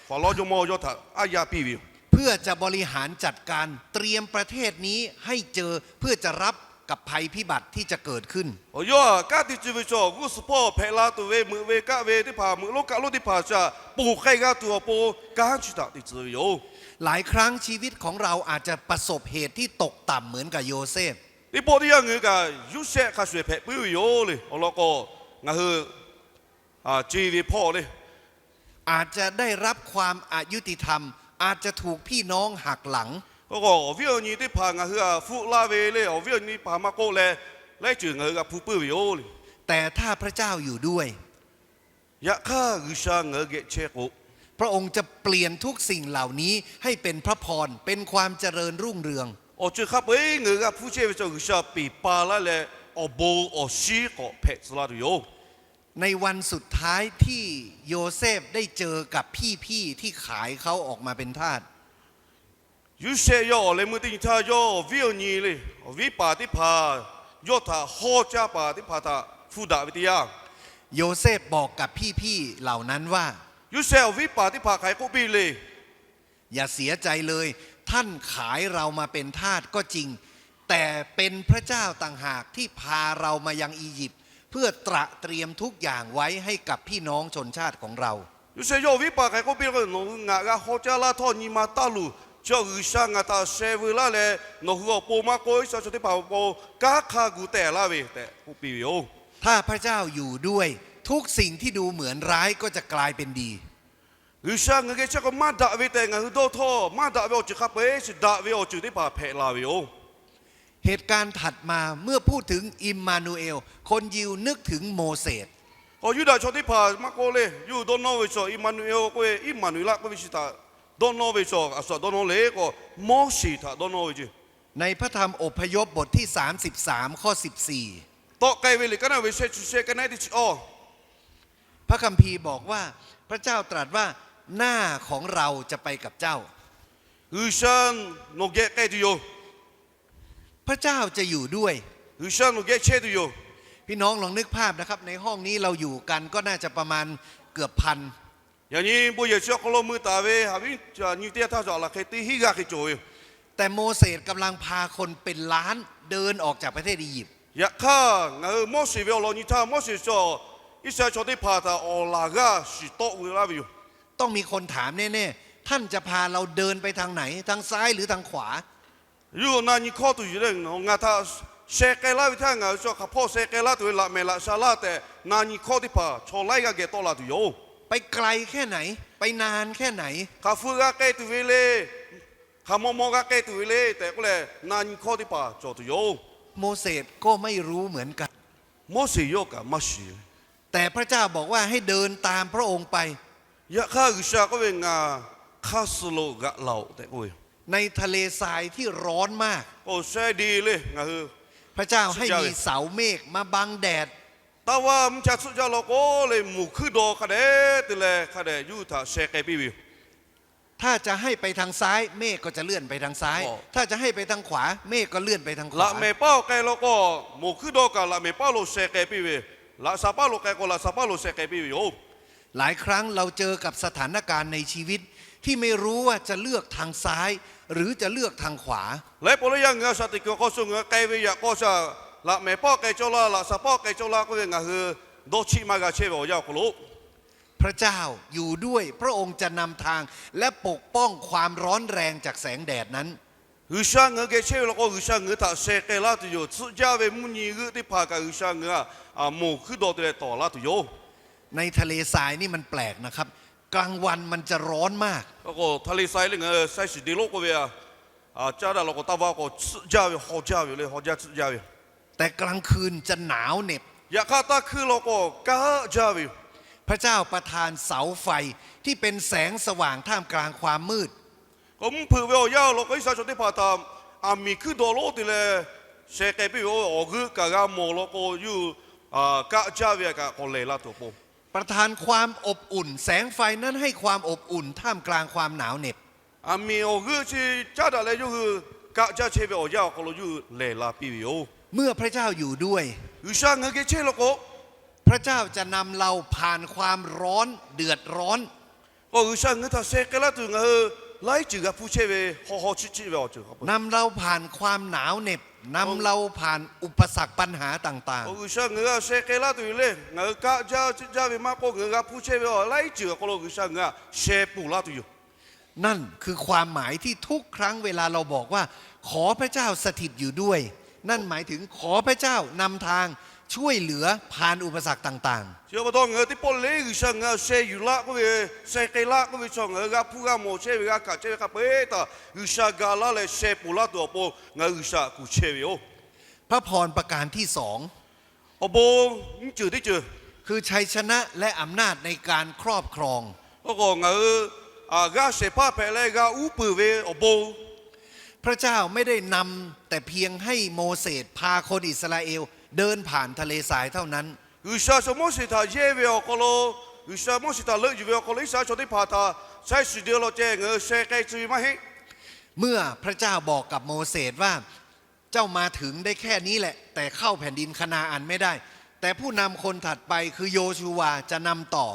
Faˍrawˇ jawˇmawˇ yawˇ htaꞈ aˉ yaˇ piˇ ve yoˬ. เพื่อจะบริหารจัดการเตรียมประเทศนี้ให้เจอเพื่อจะรับกับภัยพิบัติที่จะเกิดขึ้น Awˬ yawˇ htaꞈ kanˉ te tcuh ve chaw g'uˇ suhˍ hpawˇ hpehꞈ la tuˬ ve meuꞈ ve kaˆ ve teˇ hpaˍ, meuꞈ lonˉ kaˆ lonˉ teˇ hpaˍ shaꞈ ponˬ k'ai g'a tuˬ awˬ pon kanˉ chi htaꞈ te tcuh ve yoˬ. หลายครั้งชีวิตของเราอาจจะประสบเหตุที่ตกต่ำเหมือนกับโยเซฟ Teˇ pawˆ teˇ yanˇ ngaˬ hui kaꞈ Yoˇsehꞈ hk'a shuˍ shuˍ hpehꞈ puiˉ ve yoˬ le. Awˬ lawn k'o, ngaˬ hui ce ve hpawˇ le อาจจะได้รับความอยุติธรรม อาจจะถูกพี่น้องหักหลัง K'o k'o, awˬ viˉ awˬ nyi teˇ hpaˍ ngaˬ hui htaꞈ hpfuhˆ laˇ ve le, awˬ viˉ awˬ nyi teˇ hpaˍ maˇ k'oˆ leh, laiˉ ceuˬ ngaˬ hui g'a hpu puiˉ ve yoˬ le. แต่ถ้าพระเจ้าอยู่ด้วย Yaꞈ hk'aˇ G'uiˬsha ngaˬ hui geh chehˇ k'o, พระองค์จะเปลี่ยนทุกสิ่งเหล่านี้ให้เป็นพระพร เป็นความเจริญรุ่งเรือง Awˬ ceuˬ hk'a peu-eˬ ngaˬ hui g'a hpu chehˇ ve chaw G'uiˬsha peˍ pa laˇ leh, awˬ bon awˬ shinˉ k'awꞈ hpehꞈ tcuh laˇ tuˬ yoˬ. ในวันสุดท้ายที่โยเซฟได้เจอกับพี่ๆที่ขายเขาออกมาเป็นทาส Yoˇsehꞈ yawˇ awˬ leh meuˇ teˇ nyi htaˇ yawˇ awˬ viˉ awˬ nyi le, awˬ viˉ paˍ teˇ hpaˍ, yawˇ htaꞈ hawˇ caˇ paˍ teˇ hpaˍ htaꞈ hpu daꞈ ve teˇ yanˇ, Yoˇsehꞈ บอกกับพี่ๆเหล่านั้นว่า Yoˇsehꞈ awˬ viˉ paˍ teˇ hpaˍ hk'aˬ hk'e k'oˆ piˇ le. อย่าเสียใจเลย ท่านขายเรามาเป็นทาสก็จริง แต่เป็นพระเจ้าต่างหากที่พาเรามายังอียิปต์ เพื่อตระเตรียมทุกอย่างไว้ให้กับพี่น้องชนชาติของเรา Yoˇsehꞈ yawˇ awˬ viˉ paˍ hk'aˬ hk'e k'oˆ piˇ le k'o, nawˬ hui ngaˬ g'a hawˇ caˇ laˇ htawˇ nyi ma taˇ luˬ. Chi G'uiˬsha ngaˬ htaꞈ sheh veu laˇ leh, nawˬ hui awˬ pon maˇ k'oˆ, Iˉsaˍreˍlaˆ chaw teˇ hpaˍ awˬ pon kanˉ hk'a gu tehˬ laˇ ve tehꞈ k'oˆ piˇ ve yoˬ. ถ้าพระเจ้าอยู่ด้วย ทุกสิ่งที่ดูเหมือนร้ายก็จะกลายเป็นดี G'uiˬsha ngaˬ hui geh chehˇ k'o maˇ daꞈ ve tehꞈ ngaˬ hui dawˇ htawˇ, maˇ daꞈ ve awˬ ceuˬ hk'a peu-eˬ shiˍ daꞈ ve awˬ ceuˬ teˇ hpaˍ hpehꞈ la ve yoˬ. เหตุการณ์ถัดมา เมื่อพูดถึงอิมมานูเอล คนยิวนึกถึงโมเสส K'o Yuˇdaꞈ chaw teˇ hpaˍ maˇ k'oˆ le, yawˇ hui dawˇ nawˇ ve chaw Iˉmaˍnuˍehˍ k'oˆ ve, Iˉmaˍnuˍlaˆ k'oˆ ve chi htaꞈ dawˇ nawˇ ve chaw a shu htaꞈ dawˇ nawˇ le k'o, Moˉseˍ htaꞈ dawˇ nawˇ ve ceˇ. ในพระธรรมอพยพบทที่สามสิบสาม ข้อสิบสี่ Tawˆ k'ai ve liꞈ kaˉ naˉ ve shehˆ chi shehˆ kaˉ naˉ teˇ chi awˇ, พระคัมภีร์บอกว่า พระเจ้าตรัสว่า หน้าของเราจะไปกับเจ้า G'uiˬsha nawˬ geh k'ai tuˬ yoˬ. พระเจ้าจะอยู่ด้วย G'uiˬsha nawˬ geh chehˇ tuˬ yoˬ. พี่น้องลองนึกภาพนะครับ ในห้องนี้เราอยู่กันก็น่าจะประมาณเกือบพัน Yaꞈ nyi bon yehˬ chi awˬ hk'aw lo mui taˍ ve haꞈ viˉ nyi teˇ g'aˇ htaˇ cawˬ laˬ hk'e teˇ hinˉ g'aˇ hk'e cawˬ ve yoˬ. แต่โมเสสกำลังพาคนเป็นล้านเดินออกจากประเทศอียิปต์ Yaꞈ hk'aˇ ngaˬ hui Moˉseˍ ve awˬ lawn nyi htaˇ, Moˉseˍ chaw Iˉsaˍreˍlaˆ chaw teˇ hpaˍ htaꞈ awˬ laˬ g'aˇ shiˍ tawˆ veu laˇ ve yoˬ. ต้องมีคนถามแน่ๆ ท่านจะพาเราเดินไปทางไหน ทางซ้ายหรือทางขวา Yawˇ hui na nyi hkawˇ tuˬ yoˬ le, nawˬ ngaˬ htaꞈ sheh k'ai laˇ ve htaˇ ngaˬ hui chaw hk'aˬ hpawˇ sheh k'ai laˇ tuˬ ve laꞈ mehˍ laꞈ sha laˇ tehꞈ na nyi hkawˇ teˇ hpaˍ chaw laiˉ g'aˇ geh tawˆ la tuˬ yoˬ. ไปไกลแค่ไหน ไปนานแค่ไหน Hk'aˬ hpu g'a k'ai tuˬ ve le, hk'aˬ maw maw g'a k'ai tuˬ ve le tehꞈ k'oˆ leh na nyi hkawˇ teˇ hpaˍ cawˬ tuˬ yoˬ. โมเสสก็ไม่รู้เหมือนกัน Moˉseˍ yawˇ kaꞈ maˇ shiˍ. แต่พระเจ้าบอกว่าให้เดินตามพระองค์ไป Yaꞈ hk'aˇ G'uiˬsha k'oˆ ve, Ngaˬ hk'aˇ suh lo g'aꞈ laˬ-oꞈ tehꞈ k'oˆ ve yoˬ. ในทะเลทรายที่ร้อนมาก K'o sheh de le ngaˬ hui พระเจ้าให้มีเสาเมฆมาบังแดด Taˇ vaˇ mvuhˇ cha tsuhˆ jaˇ law k'o le, moˬ hkuiˉ daw hk'a dehꞈ te leh hk'a dehꞈ yawˇ hui htaꞈ sheh k'ai piˇ ve yoˬ. ถ้าจะให้ไปทางซ้าย เมฆก็จะเลื่อนไปทางซ้าย ถ้าจะให้ไปทางขวา เมฆก็เลื่อนไปทางขวา Laꞈ mehˍ paˉ lo k'ai law k'o, moˬ hkuiˉ daw kaꞈ laꞈ mehˍ paˉ lo sheh k'ai piˇ ve, laꞈ sha paˉ lo k'ai k'o laꞈ sha paˉ lo sheh k'ai piˇ ve yoˬ. หลายครั้งเราเจอกับสถานการณ์ในชีวิตที่ไม่รู้ว่าจะเลือกทางซ้ายหรือจะเลือกทางขวา Laiˉ pawˆ laiˉ yaˇ ngaˬ hui a shaꞈ teꞈ kuiˬ awˬ hk'aw shu ngaˬ hui k'ai ve yaꞈ k'aw shaꞈ, laꞈ mehˍ paˉ k'ai cawˇ laˇ, laꞈ sha paˉ k'ai cawˇ laˇ k'oˆ ve ngaˬ hui dawˇ chiˆ maˇ g'a chehˇ ve awˬ yanˇ awˬ hk'aw lo พระเจ้าอยู่ด้วย พระองค์จะนำทาง และปกป้องความร้อนแรงจากแสงแดดนั้น G'uiˬsha ngaˬ hui geh chehˇ ve law k'o, G'uiˬsha ngaˬ hui htaꞈ sheh k'ai laˇ tuˬ yoˬ. Tsuhˆ jaˇ ve mvuhˇ nyi g'euˆ teˇ hpaˍ kaꞈ G'uiˬsha ngaˬ hui htaꞈ moˬ hkuiˉ daw te leh tawˍ laˇ tuˬ yoˬ. ในทะเลทรายนี่มันแปลกนะครับ กลางวันมันจะร้อนมาก K'o ทะเลทราย le ngaˬ hui shaiˇ shiˍ de lo k'oˆ ve, caˇ daꞈ law k'o taˇ vaˇ k'o tsuhˆ jaˇ ve haw jaˇ ve yoˬ le, haw jaˇ tsuhˆ jaˇ ve yoˬ. แต่กลางคืนจะหนาวเหน็บ Yaꞈ hk'aˇ taˇ hkuiˇ law k'o kanˉ jaˇ ve yoˬ. พระเจ้าประทานเสาไฟที่เป็นแสงสว่างท่ามกลางความมืด K'o mvuhˇ hpeuꞈ ve awˬ yanˇ law k'o Iˉsaˍreˍlaˆ chaw teˇ hpaˍ htaꞈ aˬ miˍ hkuiˉ daw lonˉ te leh sheh k'ai piˇ ve, awˬ g'euˆ kaꞈ g'a mawˬ law k'o yawˇ hui kaˆ jaˇ ve kaꞈ k'awꞈ lehˬ la tuˬ awˬ pon, ประทานความอบอุ่น แสงไฟนั้นให้ความอบอุ่นท่ามกลางความหนาวเหน็บ Aˬ miˍ awˬ g'euˆ chi caˉ daꞈ leh yawˇ hui kaˆ jaˇ chehˇ ve awˬ yanˇ awˬ hk'aw lo yawˇ hui lehˬ la piˇ ve yoˬ. เมื่อพระเจ้าอยู่ด้วย G'uiˬsha ngaˬ hui geh chehˇ law k'o, พระเจ้าจะนำเราผ่านความร้อน เดือดร้อน k'o G'uiˬsha ngaˬ hui htaꞈ sheh k'ai laˇ tuˬ ngaˬ hui laiˉ ceuˬ g'a hpuˇ chehˇ ve hawˇ hawˇ chiˆ chiˆ ve awˬ ceuˬ hk'a peu, นำเราผ่านความหนาวเหน็บ นำเราผ่านอุปสรรคปัญหาต่างๆ G'uiˬsha ngaˬ hui g'a sheh k'ai laˇ tuˬ yoˬ le. Ngaˬ hui kaˆ jaˇ chiˆ jaˇ ve maˇ k'oˆ, ngaˬ hui g'a hpuˇ chehˇ ve awˬ laiˉ ceuˬ awˬ hk'aw lo G'uiˬsha ngaˬ hui g'a sheh ponˬ laˇ tuˬ yoˬ. นั่นคือความหมายที่ทุกครั้งเวลาเราบอกว่า ขอพระเจ้าสถิตอยู่ด้วย นั่นหมายถึงขอพระเจ้านำทางช่วยเหลือผ่านอุปสรรคต่างๆ Chi pa taw ngaˬ hui teˇ pawˆ le G'uiˬsha ngaˬ hui sheh yuˬ laˇ k'oˆ ve, sheh k'ai laˇ k'oˆ ve chaw ngaˬ hui g'a hpuˇ g'a mawˬ chehˇ ve, g'a kaꞈ chehˇ ve hk'a peu-eˬ htaꞈ G'uiˬsha ga laˇ leh sheh ponˬ laˇ tuˬ awˬ pon ngaˬ hui G'uiˬsha kuˬ chehˇ ve yoˬ. พระพรประการที่สอง Awˬ bon nyiˇ ceuˬ teˇ ceuˬ, คือชัยชนะและอำนาจในการครอบครอง k'o ngaˬ hui g'a shehˍ hpaˇ hpehꞈ leh g'a uˉ peunˍ ve awˬ bon. พระเจ้าไม่ได้นำแต่เพียงให้โมเสสพาคนอิสราเอลเดินผ่านทะเลทรายเท่านั้น G'uiˬsha chaw Moˉseˍ htaꞈ yehˇ ve awˬ hk'aw lo, G'uiˬsha Moˉseˍ htaꞈ leuˆ yuˬ ve awˬ hk'aw lo Iˉsaˍreˍlaˆ chaw teˇ hpaˍ htaꞈ chaiˇ shiˍ de law ceh ngaˬ hui sheh k'ai tcuh ve maˇ heˆ. เมื่อพระเจ้าบอกกับโมเสสว่า เจ้ามาถึงได้แค่นี้แหละ แต่เข้าแผ่นดินคานาอันไม่ได้ แต่ผู้นำคนถัดไปคือโยชูวาจะนำต่อ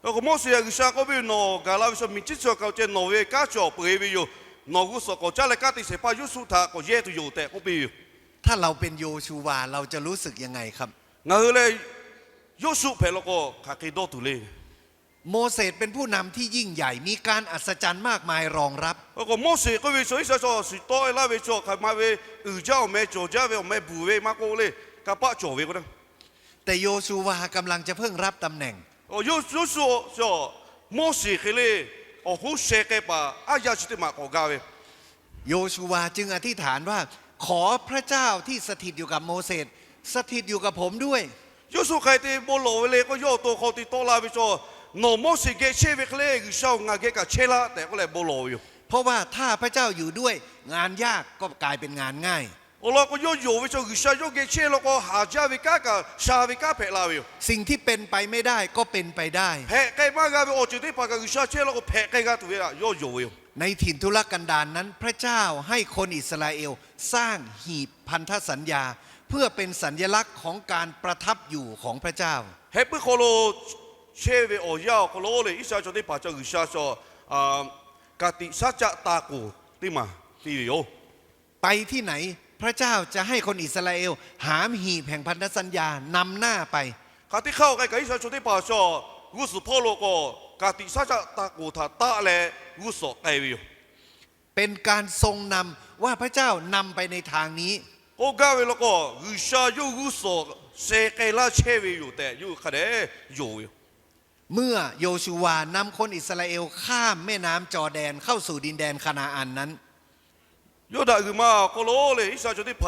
K'o Moˉseˍ htaꞈ G'uiˬsha k'oˆ ve, Nawˬ gaˬ la ve chaw miˬ chi cawˬ kaꞈ ceh nawˬ ve kanˉ cawˬ peuˬ-e ve yoˬ. Nawˬ g'uˇ suhˍ k'awꞈ caˉ leh kanˉ te shehˍ hpaˇ Yoˇsuˆ htaꞈ k'awꞈ yehˇ tuˬ yoˬ tehꞈ k'oˆ piˇ ve yoˬ. ถ้าเราเป็นโยชูวา เราจะรู้สึกยังไงครับ Ngaˬ hui lehˬ Yoˇsuˆ hpehꞈ law k'o hk'aˬ hk'e dawˇ tuˬ le. โมเสสเป็นผู้นำที่ยิ่งใหญ่ มีการอัศจรรย์มากมายรองรับ K'o Moˉseˍ k'oˆ ve chaw Iˉsaˍreˍlaˆ chaw shiˍ tawˆ-e laˇ ve chaw hk'aˬ ma ve uiˍ jaˇ awˬ meh cawˬ jaˇ ve awˬ meh bvuhˬ ve maˇ k'oˆ le, kanˇ paˆ cawˬ ve k'o na. แต่โยชูวากำลังจะเพิ่งรับตำแหน่ง Yoˇsuˆ, Moˉseˍ hk'e le awˬ hoˉ sheh k'ai paˍ aˉ yaˇ chi teˇ maˬ k'awꞈ ga ve. โยชูวาจึงอธิษฐานว่า ขอพระเจ้าที่สถิตอยู่กับโมเสส สถิตอยู่กับผมด้วย Yoˇsuˆ hk'aˬ hk'e te bon lawˬ ve le k'o, yawˇ awˬ to hk'aw te tawˆ la ve chaw, Nawˬ Moˉseˍ geh chehˇ ve hk'e le G'uiˬsha-oˬ, ngaˬ geh kaꞈ chehˇ laˇ tehꞈ k'oˆ leh bon lawˬ ve yoˬ. เพราะว่าถ้าพระเจ้าอยู่ด้วย งานยากก็กลายเป็นงานง่าย Awˬ lawn k'o, yawˇ yonˍ ve chaw G'uiˬsha yawˇ geh chehˇ law k'o, haˍ jaˇ ve kanˉ kaꞈ sha ve kanˉ hpehꞈ la ve yoˬ. สิ่งที่เป็นไปไม่ได้ก็เป็นไปได้ Hpehꞈ k'ai maˇ g'a ve awˬ ceuˬ teˇ hpaˍ kaꞈ G'uiˬsha chehˇ law k'o hpehꞈ k'ai g'a tuˬ ve htaꞈ yawˇ yonˍ ve yoˬ. ในถิ่นทุรกันดารนั้น พระเจ้าให้คนอิสราเอลสร้างหีบพันธสัญญา เพื่อเป็นสัญลักษณ์ของการประทับอยู่ของพระเจ้า Heh puiˉ hk'aw lo chehˇ ve awˬ yanˇ awˬ hk'aw lo le Iˉsaˍreˍlaˆ chaw teˇ hpaˍ chaw G'uiˬsha chaw ka tiꞈ shaˉ caˆ ta k'oˍ teˇ maˬ piˇ ve yoˬ. ไปที่ไหน พระเจ้าจะให้คนอิสราเอลหามหีบแห่งพันธสัญญานำหน้าไป Hk'aˬ teˇ hk'aˇ awˬ k'ai kaꞈ Iˉsaˍreˍlaˆ chaw teˇ hpaˍ chaw g'uˇ suhˍ hpawˇ lo k'o, ka tiꞈ shaˉ caˆ ta k'oˍ htaꞈ taˆ leh g'uˇ suhˍ k'ai ve yoˬ. เป็นการทรงนำว่า พระเจ้านำไปในทางนี้ K'oˆ gaˇ ve law k'o, G'uiˬsha yawˇ g'uˇ suhˍ sheh k'ai laˇ chehˇ ve yoˬ tehꞈ yawˇ hui hk'a dehꞈ yonˍ ve yoˬ. เมื่อโยชูวานำคนอิสราเอลข้ามแม่น้ำจอร์แดนเข้าสู่ดินแดนคานาอันนั้น Yawˇdanˍ g'uiˬ ma awˬ hk'aw lo le Iˉsaˍreˍlaˆ chaw teˇ hpaˍ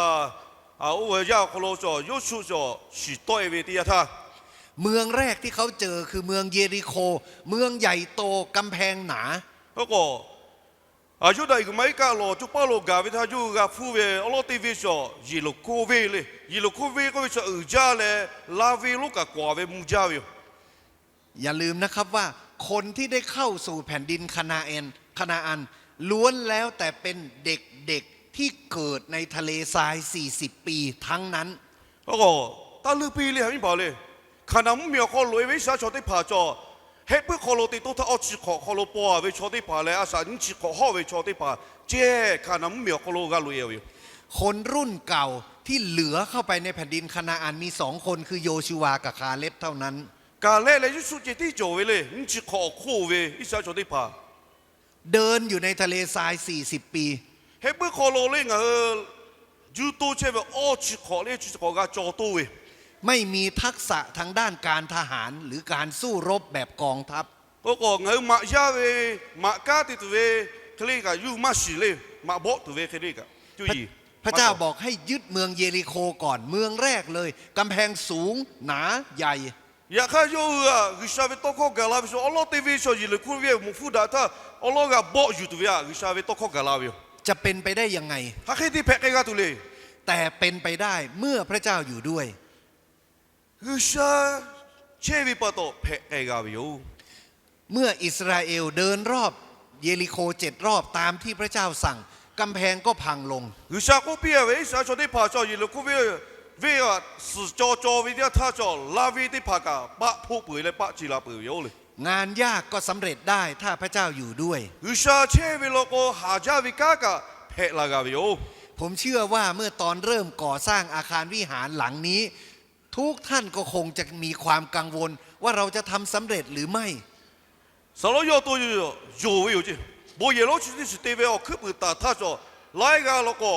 oˇ ve yaˇ awˬ hk'aw lo chaw Yoˇsuˆ chaw shiˍ tawˆ-e ve teˇ yanˇ htaˇ, เมืองแรกที่เขาเจอคือเมืองเยริโค เมืองใหญ่โต กำแพงหนา K'o, Yawˇdanˍ g'uiˬ ma iˉ kaˆ lawˬ coˇ paˇ lo gaˬ ve htaˇ yawˇ hui g'a hpuˇ ve awˉ lawˉ teˇ venˇ chaw Yeˍriˆhkoˇ venˇ le. Yeˍriˆhkoˇ venˇ k'oˆ ve chaw uiˍ jaˇ leh laˇ venˇ lonˉ kaꞈ k'awˍ ve mvuh jaˇ ve yoˬ. อย่าลืมนะครับว่า คนที่ได้เข้าสู่แผ่นดินคานาอัน คานาอัน ล้วนแล้วแต่เป็นเด็กๆที่เกิดในทะเลทราย สี่สิบปี ทั้งนั้น K'o, taˇ leuˇ piˇ le ha miˉ paˍ le. Hkaˍnanˍ mvuhˇmiˬ awˬ hk'aw loꞈ-e ve Iˉsaˍreˍlaˆ chaw teˇ hpaˍ chaw, heh puiˉ hk'aw lo te tawˇ htaˇ awˇ chi hk'awꞈ hk'aw lo paw-a ve chaw teˇ hpaˍ leh a shaꞈ nyiˇ chi hk'awꞈ hawˆ ve chaw teˇ hpaˍ ceh Hkaˍnanˍ mvuhˇmiˬ awˬ hk'aw lo g'a loꞈ-e ve yoˬ. คนรุ่นเก่าที่เหลือเข้าไปในแผ่นดินคานาอันมีสองคน คือโยชูวากับคาเลบเท่านั้น Kaˍlehˆ leh Yoˇsuˆ ceh tiˉ cawˬ ve le. Nyiˇ chi hk'awꞈ awˬ hk'oˆ ve Iˉsaˍreˍlaˆ chaw teˇ hpaˍ เดินอยู่ในทะเลทราย สี่สิบปี Heh puiˉ hk'aw lo le ngaˬ hui juˇ toˇ chehˇ ve awˇ chi hk'awꞈ le chi hk'awꞈ g'a caw toˇ ve ไม่มีทักษะทางด้านการทหารหรือการสู้รบแบบกองทัพ K'o k'o, ngaˬ hui maꞈ yaˇ ve, maꞈ kanˉ te tuˬ ve hk'e le kaꞈ yawˇ hui maˇ shiˍ le. Maꞈ bawˆ tuˬ ve hk'e le kaꞈ yawˇ hui พระเจ้าบอกให้ยึดเมืองเยริโคก่อน เมืองแรกเลย กำแพงสูง หนา ใหญ่ Yaꞈ hk'aˇ yawˇ hui aꞈ G'uiˬsha ve tawˇ hkawˇ gaˬ la ve chaw awˉ lawˉ teˇ venˇ chaw Yeˍriˆhkoˇ venˇ mawꞈ hpfuhˇ daꞈ htaˇ awˉ lawˉ g'a bawˆ yuˬ tuˬ ve aꞈ G'uiˬsha ve tawˇ hkawˇ gaˬ la ve yoˬ. จะเป็นไปได้ยังไง Hk'aˬ hk'e te hpehꞈ k'ai g'a tuˬ le. แต่เป็นไปได้เมื่อพระเจ้าอยู่ด้วย G'uiˬsha chehˇ ve pa taw hpehꞈ k'ai g'a ve yoˬ. เมื่ออิสราเอลเดินรอบเยริโคเจ็ดรอบตามที่พระเจ้าสั่ง กำแพงก็พังลง G'uiˬsha k'oˆ piˇ a ve, Iˉsaˍreˍlaˆ chaw teˇ hpaˍ chaw Yeˍriˆhkoˇ venˇ venˇ g'aꞈ suhˍ caw caw ve teˇ yanˇ htaˇ chaw, laˇ venˇ teˇ hpaˍ kaꞈ paˆ hpoˆ peuˬ leh paˆ ce la peuˬ ve yoˬ le. งานยากก็สำเร็จได้ ถ้าพระเจ้าอยู่ด้วย G'uiˬsha chehˇ ve law k'o, haˍ jaˇ ve kanˉ kaꞈ hpehꞈ la g'a ve yoˬ. ผมเชื่อว่าเมื่อตอนเริ่มก่อสร้างอาคารวิหารหลังนี้ ทุกท่านก็คงจะมีความกังวลว่าเราจะทำสำเร็จหรือไม่ Saˍ laꞈ yawˇ to yonˍ ve yoˬ ceˇ. Bon yehˬ lonˉ chi teˇ shiˍ te ve awˬ hkuiˉ puiˍ taˍ htaˇ cawˬ, laiˉ g'aˇ law k'o,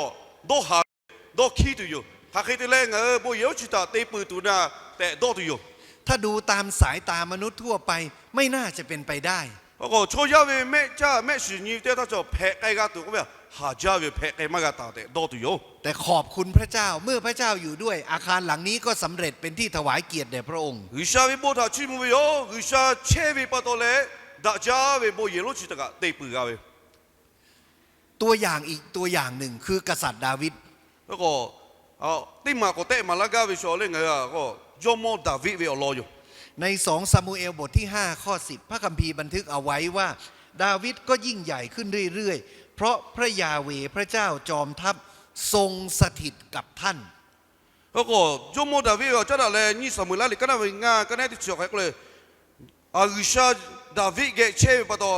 dawˇ haˍ ve, dawˇ hkiˉ tuˬ yoˬ. Hk'aˬ hk'e te leh ngaˬ hui bon yehˬ lonˉ chi htaꞈ te peuˬ tuˬ na tehꞈ dawˇ tuˬ yoˬ. ถ้าดูตามสายตามนุษย์ทั่วไป ไม่น่าจะเป็นไปได้ K'o k'o, chaw yaˇ ve mehˆ caˇ mehˆ shiˍ nyi ve teˇ htaˇ cawˬ hpehꞈ k'ai g'a tuˬ k'oˆ ve, haˍ jaˇ ve hpehꞈ k'ai maˇ g'a taˍ tehꞈ dawˇ tuˬ yoˬ. แต่ขอบคุณพระเจ้า เมื่อพระเจ้าอยู่ด้วย อาคารหลังนี้ก็สำเร็จเป็นที่ถวายเกียรติแด่พระองค์ G'uiˬsha ve bon htaꞈ chiˇ mvuh ve yoˬ. G'uiˬsha chehˇ ve pa taw leh, daꞈ jaˇ ve bon yehˬ lonˉ chi htaꞈ kaꞈ te peuˬ g'a ve yoˬ. ตัวอย่างอีกตัวอย่างหนึ่ง คือกษัตริย์ดาวิด K'o, teˇ maˬ k'awꞈ tehˆ maˍ laˇ gaˇ ve chaw lehˬ ngaˬ hui a k'o, jawˇmawˇ Daˍviˆ ve awˬ lawn yoˬ. ใน สอง ซามูเอลบทที่ ห้า ข้อ สิบ พระคัมภีร์บันทึกเอาไว้ว่า ดาวิดก็ยิ่งใหญ่ขึ้นเรื่อยๆ เพราะพระยาห์เวห์พระเจ้าจอมทัพทรงสถิตกับท่าน K'o k'o, jawˇmawˇ Daˍviˆ ve awˬ caˉ daꞈ leh nyiˇ Saˍmo-eˍlaˆ liꞈ kaˉ naˉ ve ngaˇ kaˉ naˉ teˇ chi awˬ hk'aˬ hk'e k'oˆ le, G'uiˬsha Daˍviˆ geh chehˇ ve pa taw,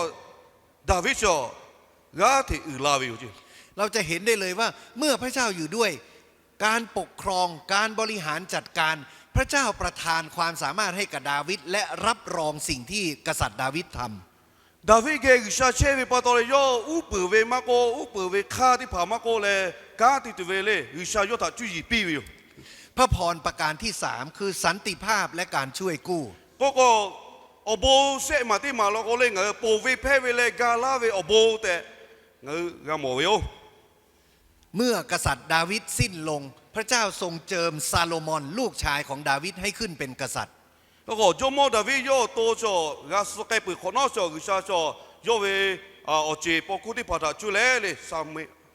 Daˍviˆ chi g'aˇ hteꞈ uiˍ la ve yoˬ ceˇ. เราจะเห็นได้เลยว่าเมื่อพระเจ้าอยู่ด้วย การปกครอง การบริหารจัดการ พระเจ้าประทานความสามารถให้กับดาวิด และรับรองสิ่งที่กษัตริย์ดาวิดทำ Daˍviˆ geh G'uiˬsha chehˇ ve pa taw leh, yawˇ uˉ peunˍ ve maˇ k'oˆ, uˉ peunˍ ve hk'aˇ teˇ hpaˍ maˇ k'oˆ leh, kanˉ te tuˬ ve le G'uiˬsha yawˇ htaꞈ cuˇ yiˍ piˇ ve yoˬ. พระพรประการที่สาม คือสันติภาพและการช่วยกู้ K'o k'o, awˬ bon shehˆ maˬ teˇ maˬ law k'o leh ngaˬ hui ponˬ ve hpehˇ ve leh ga laˇ ve awˬ bon tehꞈ ngaˬ hui g'a mawˬ ve yoˬ. เมื่อกษัตริย์ดาวิดสิ้นลง พระเจ้าทรงเจิมซาโลมอนลูกชายของดาวิดให้ขึ้นเป็นกษัตริย์ K'o k'o, jawˇmawˇ Daˍviˆ yawˇ awˬ to cawˬ g'a suh k'ai peuˬ hk'awꞈ nawˉ cawˬ, G'uiˬsha cawˬ yawˇ ve awˬ ceˬ paw hkuˇ teˇ hpaˍ htaꞈ cuˇ leh le,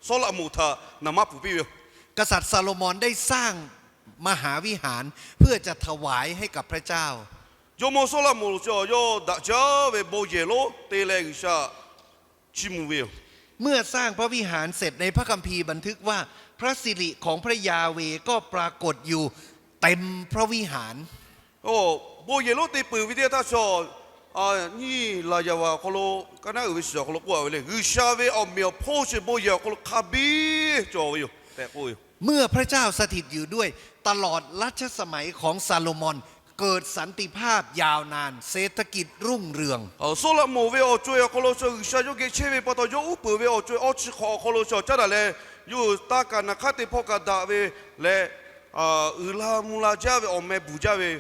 Sawˉlaꞈmonˍ htaꞈ naˍ maˇ pfuhˍ piˇ ve yoˬ. กษัตริย์ซาโลมอนได้สร้างมหาวิหารเพื่อจะถวาย ให้กับพระเจ้า Jawˇmawˇ Sawˉlaꞈmonˍ cawˬ yawˇ daꞈ jaˇ ve bon yehˬ lonˉ te leh G'uiˬsha chiˇ mvuh ve yoˬ. เมื่อสร้างพระวิหารเสร็จ ในพระคัมภีร์บันทึกว่า พระสิริของพระยาห์เวห์ก็ปรากฏอยู่เต็มพระวิหาร Bon yehˬ lonˉ te peuˬ ve teˇ htaˇ cawˬ, nyiˇ laˍ yaˍ vaˬ awˬ hk'aw lo, kaˉ naˉ uiˍ ve shiˍ awˬ hk'aw lo k'oˆ a ve le, G'uiˬsha ve awˬ meꞈ awˬ hponˇ chi bon yehˬ awˬ hk'aw lo hk'a biˇ cawˬ ve yoˬ tehꞈ k'oˆ ve yoˬ. เมื่อพระเจ้าสถิตอยู่ด้วย ตลอดรัชสมัยของซาโลมอน เกิดสันติภาพยาวนาน เศรษฐกิจรุ่งเรือง Sawˉlaꞈmonˍ ve awˬ co-e awˬ hk'aw lo cawˬ G'uiˬsha yawˇ geh chehˇ ve pa taw, yawˇ uˉ peunˍ ve awˬ co-e awˇ chi hk'awꞈ awˬ hk'aw lo cawˬ caˉ daꞈ leh, yawˇ hui taˇ kaꞈ naˍ hk'aˇ te hpawˇ kaꞈ daꞈ ve leh, uiˍ la mvuh la jaˇ ve awˬ meh bvuhˬ jaˇ ve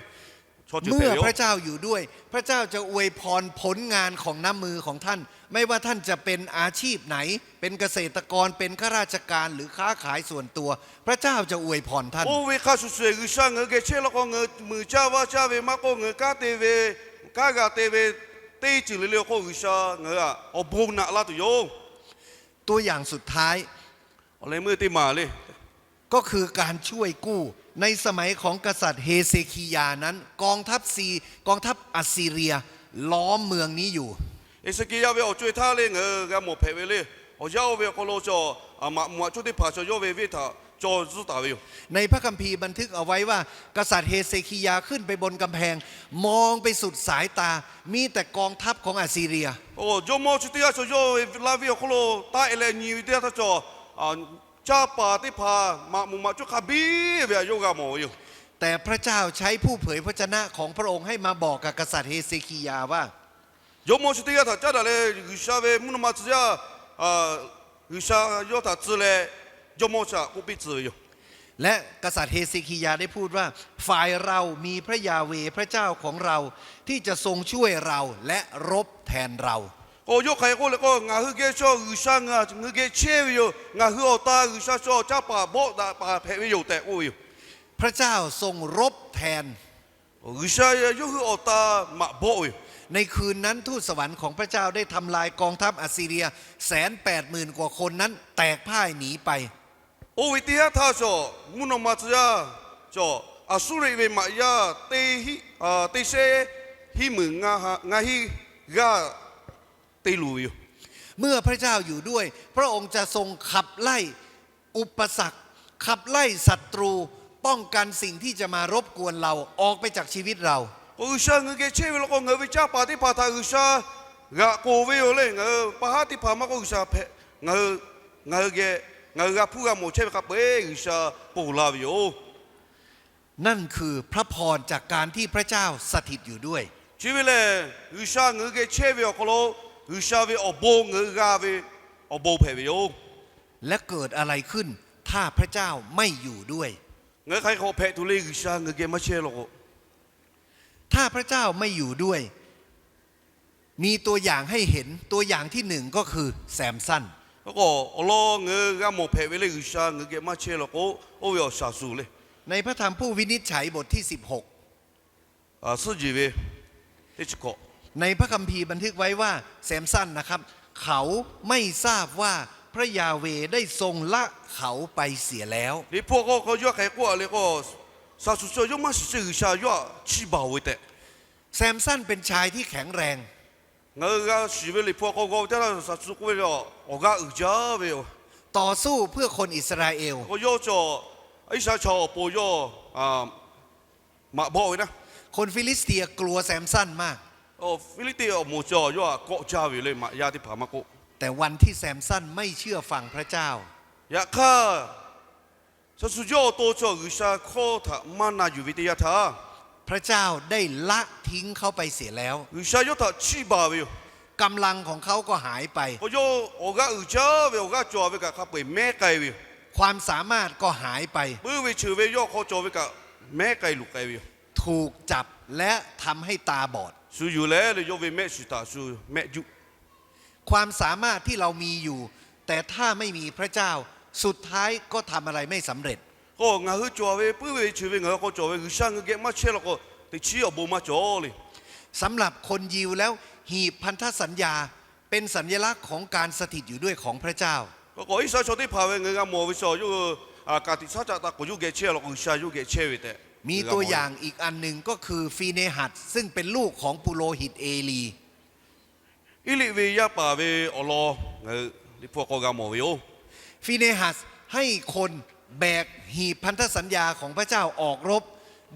chaw ceuˬ hpehꞈ ve yoˬ. เมื่อพระเจ้าอยู่ด้วย พระเจ้าจะอวยพรผลงานของน้ำมือของท่าน ไม่ว่าท่านจะเป็นอาชีพไหน เป็นเกษตรกร เป็นข้าราชการ หรือค้าขายส่วนตัว พระเจ้าจะอวยพรท่าน Oˇ ve hk'a shuˍ shuˍ G'uiˬsha ngaˬ hui geh chehˇ law k'o, ngaˬ hui muiˬ caˇ vaˇ caˇ ve maˇ k'oˆ, ngaˬ hui kanˉ te ve, kanˉ g'a te ve, teˇ ceuˬ le le awˬ hk'oˆ G'uiˬsha ngaˬ hui a awˬ bon naꞈ laˇ tuˬ yoˬ. ตัวอย่างสุดท้าย Awˬ leh meuˇ teˇ maˬ le ก็คือการช่วยกู้ ในสมัยของกษัตริย์เฮเซคียาห์นั้น กองทัพซี กองทัพอัสซีเรียล้อมเมืองนี้อยู่ Heˍseˍkiˆyaˇ ve awˬ co-e htaˇ le ngaˬ hui g'a mawˬ hpehꞈ ve le. Awˬ yanˇ oˇ ve awˬ hk'aw lo cawˬ, maꞈ moˍ maꞈ cuˇ teˇ hpaˍ cawˬ yawˇ ve venˇ htaꞈ caw zuhˆ taˍ ve yoˬ. ในพระคัมภีร์บันทึกเอาไว้ว่า กษัตริย์เฮเซคียาห์ขึ้นไปบนกำแพง มองไปสุดสายตา มีแต่กองทัพของอัสซีเรีย Jawˇmawˇ chi teˇ g'aˇ cawˬ yawˇ ve laˇ venˇ awˬ hk'aw lo taˇ e leh nyi ve teˇ g'aˇ htaˇ cawˬ, caˇ paˍ teˇ hpaˍ maꞈ moˍ maꞈ cuˇ hk'a biˇ ve htaꞈ yawˇ g'a mawˬ ve yoˬ. แต่พระเจ้าใช้ผู้เผยพระชนะของพระองค์ให้มาบอกกับกษัตริย์เฮเซคียาห์ว่า Jawˇmawˇ chi teˇ g'aˇ htaꞈ caˉ daꞈ leh G'uiˬsha ve mvuhˇ naw ma tcuh yaˇ, G'uiˬsha yawˇ htaꞈ tcuh leh, jawˇmawˇ chi htaꞈ k'oˆ piˇ tcuh ve yoˬ. และกษัตริย์เฮเซคียาห์ได้พูดว่า ฝ่ายเรามีพระยาห์เวห์พระเจ้าของเราที่จะทรงช่วยเราและรบแทนเรา K'o yawˇ hk'aˬ hk'e k'oˆ le k'o, ngaˬ hui geh chaw G'uiˬsha ngaˬ hui geh chehˇ ve yoˬ. Ngaˬ hui awˬ ta G'uiˬsha chaw caˇ paˍ bawˆ daꞈ paˍ hpehꞈ ve yoˬ tehꞈ k'oˆ ve yoˬ. พระเจ้าทรงรบแทน G'uiˬsha yawˇ hui awˬ ta maꞈ bawˆ ve yoˬ. ในคืนนั้นทูตสวรรค์ของพระเจ้าได้ทำลายกองทัพอัสซีเรีย แสนแปดหมื่นกว่าคนนั้นแตกพ่ายหนีไป Oˇ ve teˇ haˉ htaˇ cawˬ mvuhˇ naw ma tcuh yaˇ cawˬ Aˍsuˇriˆ ve maꞈ yaˇ teˇ shehˉ hiˉ meunˍ ngaˇ hiˉ g'aˇ te luˬ ve yoˬ. เมื่อพระเจ้าอยู่ด้วย พระองค์จะทรงขับไล่อุปสรรค ขับไล่ศัตรู ป้องกันสิ่งที่จะมารบกวนเราออกไปจากชีวิตเรา K'o G'uiˬsha ngaˬ hui geh chehˇ ve law k'o, ngaˬ hui ve canˇ paˍ teˇ hpaˍ htaꞈ G'uiˬsha g'aꞈ k'oˍ ve yoˬ le. Ngaˬ hui pa haˉ teˇ hpaˍ maˇ k'oˆ, G'uiˬsha hpehꞈ, ngaˬ hui ngaˬ hui g'a hpu g'a mawˬ chehˇ ve hk'a peu-eˬ G'uiˬsha ponˬ la ve yoˬ. นั่นคือพระพรจากการที่พระเจ้าสถิตอยู่ด้วย Chi ve lehˬ, G'uiˬsha ngaˬ hui geh chehˇ ve awˬ hk'aw lo G'uiˬsha ve awˬ bon ngaˬ hui g'a ve awˬ bon hpehꞈ ve yoˬ. และเกิดอะไรขึ้นถ้าพระเจ้าไม่อยู่ด้วย Ngaˬ hui hk'aˬ hk'e hk'awꞈ hpehꞈ tuˬ le, G'uiˬsha ngaˬ hui geh maˇ chehˇ law k'o. ถ้าพระเจ้าไม่อยู่ด้วย มีตัวอย่างให้เห็น ตัวอย่างที่หนึ่งก็คือแซมสัน K'o awˬ lawn ngaˬ hui g'a mawˬ hpehꞈ ve le, G'uiˬsha ngaˬ hui geh maˇ chehˇ law k'o, oˇ ve awˬ shaˍ shuˍ le. ในพระธรรมผู้วินิจฉัยบทที่สิบหก Suhˉ jeˬ ve teˇ chi hkawꞈ ในพระคัมภีร์บันทึกไว้ว่าแซมสันนะครับ เขาไม่ทราบว่าพระยาห์เวห์ได้ทรงละเขาไปเสียแล้ว Liꞈ hpu awˬ hk'aw yawˇ hk'aˬ hk'e k'oˆ a le k'o, shaˍ shuˍ chi yawˇ maˇ shiˍ chi G'uiˬsha yawˇ htaꞈ chiˇ baˬ-oˬ ve tehꞈ. แซมสันเป็นชายที่แข็งแรง Ngaˬ hui g'a shiˍ ve Liꞈ hpu awˬ hk'aw g'aw ve teˇ yanˇ, shaˍ shuˍ k'oˆ ve awˬ g'aˇ uiˍ jaˇ ve yoˬ. ต่อสู้เพื่อคนอิสราเอล K'o yawˇ cawˬ Iˉsaˍreˍlaˆ chaw awˬ pon yawˇ maꞈ bawˆ ve naˉ. คนฟิลิสเตียกลัวแซมสันมาก Awˬ Hpiˇliˇtiˆ awˬ moˍ cawˬ yawˇ htaꞈ kawˆ jaˇ ve yoˬ le, maꞈ yaˇ teˇ hpaˍ maˇ k'oˆ. แต่วันที่แซมสันไม่เชื่อฟังพระเจ้า Yaꞈ hk'aˇ, shaˍ shuˍ yawˇ awˬ to cawˬ G'uiˬsha hkawˇ htaꞈ maˇ na yuˬ ve teˇ yanˇ htaˇ, พระเจ้าได้ละทิ้งเขาไปเสียแล้ว G'uiˬsha yawˇ htaꞈ chiˇ baˬ ve yoˬ. กำลังของเขาก็หายไป K'o yawˇ awˬ g'aˇ uiˍ jaˇ ve awˬ g'aˇ cawˬ ve kaꞈ hk'a peu-eˬ mehˉ k'ai ve yoˬ. ความสามารถก็หายไป Puiˉ ve cheuˬ ve yawˇ hk'aw cawˬ ve kaꞈ mehˉ k'ai luˬ k'ai ve yoˬ. ถูกจับและทำให้ตาบอด Shu yuˬ leh le yawˇ ve mehˆ shiˍ htaꞈ shu mehˆ juˆ ความสามารถที่เรามีอยู่ แต่ถ้าไม่มีพระเจ้า สุดท้ายก็ทำอะไรไม่สำเร็จ K'o ngaˬ hui cawˬ ve puiˉ ve cheuˬ ve ngaˬ hui hk'aw cawˬ ve G'uiˬsha ngaˬ hui geh maˇ chehˇ law k'o, teꞈ chiˉ awˬ bon maˇ cawˬ le. สำหรับคนยิวแล้ว หีบพันธสัญญาเป็นสัญลักษณ์ของการสถิตอยู่ด้วยของพระเจ้า K'o Iˉsaˍreˍlaˆ chaw teˇ hpaˍ ve ngaˬ hui g'a mawˬ ve chaw yawˇ hui ka tiꞈ shaˉ caˆ taˇ k'oˍ yawˇ geh chehˇ law k'o, G'uiˬsha yawˇ geh chehˇ ve tehꞈ. มีตัวอย่างอีกอันหนึ่งก็คือฟีเนฮัส ซึ่งเป็นลูกของปุโรหิตเอลี Eˇliˆ ve yaˇ paˍ ve awˬ lawn ngaˬ hui Liꞈ hpu awˬ hk'aw g'a mawˬ ve yoˬ. ฟีเนฮัสให้คนแบกหีบพันธสัญญาของพระเจ้าออกรบ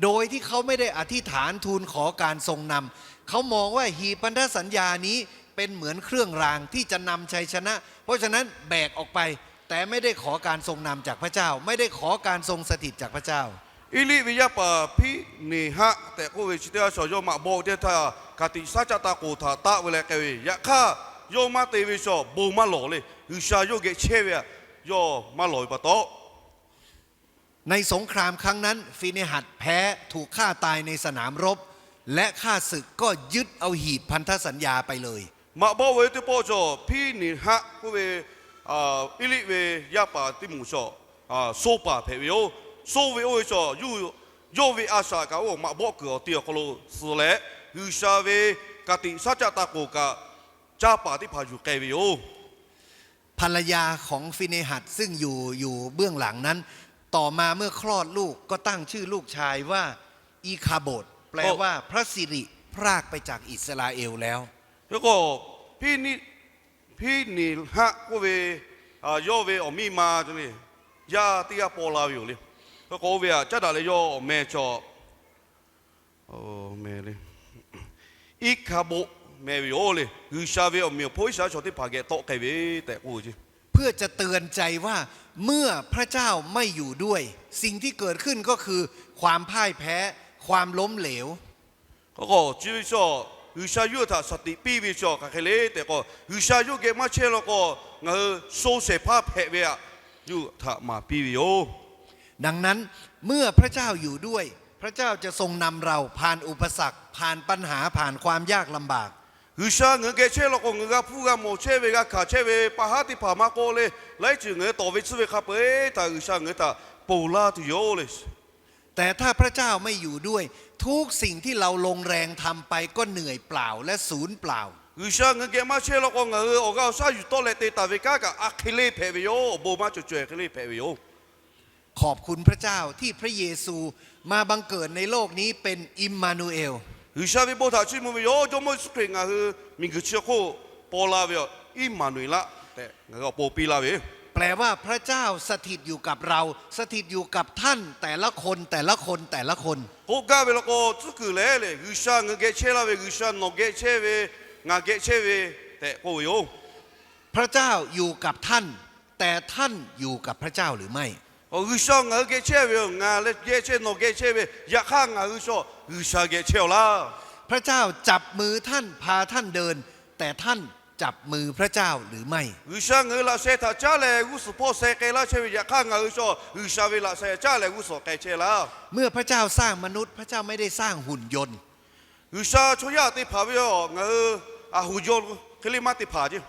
โดยที่เขาไม่ได้อธิษฐานทูลขอการทรงนำ เขามองว่าหีบพันธสัญญานี้เป็นเหมือนเครื่องรางที่จะนำชัยชนะ เพราะฉะนั้นแบกออกไป แต่ไม่ได้ขอการทรงนำจากพระเจ้า ไม่ได้ขอการทรงสถิตจากพระเจ้า Eˇliˆ ve yaˇ paˍ Hpiˇneˍhaˆ tehꞈ k'oˆ ve chi teˇ g'aˇ chaw yawˇ maꞈ bawˆ ve teˇ htaˇ, ka tiꞈ shaˉ caˆ taˇ k'oˍ htaꞈ taˆ ve leh k'ai ve. Yaꞈ hk'aˇ, yawˇ maˇ te ve chaw bon maˇ lawˬ le. G'uiˬsha yawˇ geh chehˇ ve htaꞈ yawˇ maˇ lawˬ ve pa taw, ในสงครามครั้งนั้น ฟีเนฮัสแพ้ ถูกฆ่าตายในสนามรบ และข้าศึกก็ยึดเอาหีบพันธสัญญาไปเลย Maꞈ bawˆ ve teˇ pawˆ chaw Hpiˇneˍhaˆ k'oˆ ve Eˇliˆ ve yaˇ paˍ teˇ moˍ chaw soˇ paˍ hpehꞈ ve yoˬ. Soˇ ve oˇ ve chaw yawˇ ve a shaꞈ kaꞈ oˇ maꞈ bawˆ kuiˬ awˬ te awˬ hk'aw lo suh leh, G'uiˬsha ve ka tiꞈ shaˉ caˆ taˇ k'oˍ kaꞈ caˇ paˍ teˇ hpaˍ yuˬ k'ai ve yoˬ. ภรรยาของฟีเนฮัสซึ่งอยู่อยู่เบื้องหลังนั้น ต่อมาเมื่อคลอดลูกก็ตั้งชื่อลูกชายว่าอีคาโบด แปลว่าพระสิริพรากไปจากอิสราเอลแล้ว Hk'e k'o, Hpiˇneˍhaˆ k'oˆ ve yawˇ ve awˬ miˇ ma yaˇ teˇ g'aˇ paw la ve yoˬ le. Hk'e k'o, oˇ ve htaꞈ caˉ daꞈ leh yawˇ awˬ meh chaw Iˉhkaˍboˆ meh ve yoˬ le. G'uiˬsha ve awˬ meꞈ awˬ hponˇ Iˉsaˍreˍlaˆ chaw teˇ hpaˍ geh tawˆ k'ai ve tehꞈ k'oˆ ve เพื่อจะเตือนใจว่าเมื่อพระเจ้าไม่อยู่ด้วย สิ่งที่เกิดขึ้นก็คือความพ่ายแพ้ ความล้มเหลว K'o k'o, chi ve chaw G'uiˬsha yawˇ hui htaꞈ shaˍ tiꞈ piˇ ve chaw hk'aˬ hk'e le tehꞈ k'o, G'uiˬsha yawˇ geh maˇ chehˇ law k'o, ngaˬ hui sho shehˍ hpaˇ hpehꞈ ve htaꞈ yawˇ hui htaꞈ maˍ piˇ ve yoˬ. ดังนั้น เมื่อพระเจ้าอยู่ด้วย พระเจ้าจะทรงนำเราผ่านอุปสรรค ผ่านปัญหา ผ่านความยากลำบาก G'uiˬsha ngaˬ hui geh chehˇ law k'o, ngaˬ hui g'a hpuˇ g'a mawˬ chehˇ ve, g'a hkanˍ chehˇ ve pa haˉ teˇ hpaˍ maˇ k'oˆ le, laiˉ ceuˬ ngaˬ hui tawˍ ve tsuhˇ ve hk'a peu-eˬ htaꞈ G'uiˬsha ngaˬ hui htaꞈ ponˬ laˇ tuˬ yoˬ le. แต่ถ้าพระเจ้าไม่อยู่ด้วย ทุกสิ่งที่เราลงแรงทำไปก็เหนื่อยเปล่าและสูญเปล่า G'uiˬsha ngaˬ hui geh maˇ chehˇ law k'o, ngaˬ hui awˬ g'aˇ awˬ shaˉ yuˬ tawˆ leh te taˍ ve kanˉ kaꞈ a hk'e le hpehꞈ ve yoˬ. Awˬ bon maˇ cawˬ caweh hk'e le hpehꞈ ve yoˬ. ขอบคุณพระเจ้าที่พระเยซูมาบังเกิดในโลกนี้เป็นอิมมานูเอล G'uiˬsha ve bon htaꞈ chiˇ mvuh ve yoˬ. Jawˇmawˇ Yeˍsuˆ Hkriꞈ ngaˬ hui miˬguiˬ chi hk'oˆ paw la ve awˬ Iˉmaˍnuˍeˍlaˆ tehꞈ ngaˬ hui awˬ pon piˇ laˇ ve. แปลว่าพระเจ้าสถิตอยู่กับเรา สถิตอยู่กับท่านแต่ละคนแต่ละคนแต่ละคน K'oˆ gaˇ ve law k'o, tcuhˉ kuiˬ lehˬ lehˬ G'uiˬsha ngaˬ hui geh chehˇ laˇ ve, G'uiˬsha nawˬ geh chehˇ ve, ngaˬ geh chehˇ ve tehꞈ k'oˆ ve yoˬ. พระเจ้าอยู่กับท่าน แต่ท่านอยู่กับพระเจ้าหรือไม่ G'uiˬsha ngaˬ hui geh chehˇ ve yoˬ. Ngaˬ leh geh chehˇ, nawˬ geh chehˇ ve, yaꞈ hk'aˇ ngaˬ hui chaw G'uiˬsha geh chehˇ-oˬ laˇ. พระเจ้าจับมือท่านพาท่านเดิน แต่ท่านจับมือพระเจ้าหรือไม่ G'uiˬsha ngaˬ hui laꞈ sheh htaꞈ caˉ leh g'uˇ suhˍ hpawˇ sheh k'ai laˇ chehˇ ve, yaꞈ hk'aˇ ngaˬ hui chaw G'uiˬsha ve laꞈ sheh caˉ leh g'uˇ suhˍ k'ai chehˇ laˇ. เมื่อพระเจ้าสร้างมนุษย์ พระเจ้าไม่ได้สร้างหุ่นยนต์ G'uiˬsha chaw yaˇ te hpanˍ ve yoˬ. Ngaˬ hui a hu yawˇ hk'e le maˇ te hpanˍ ceˇ.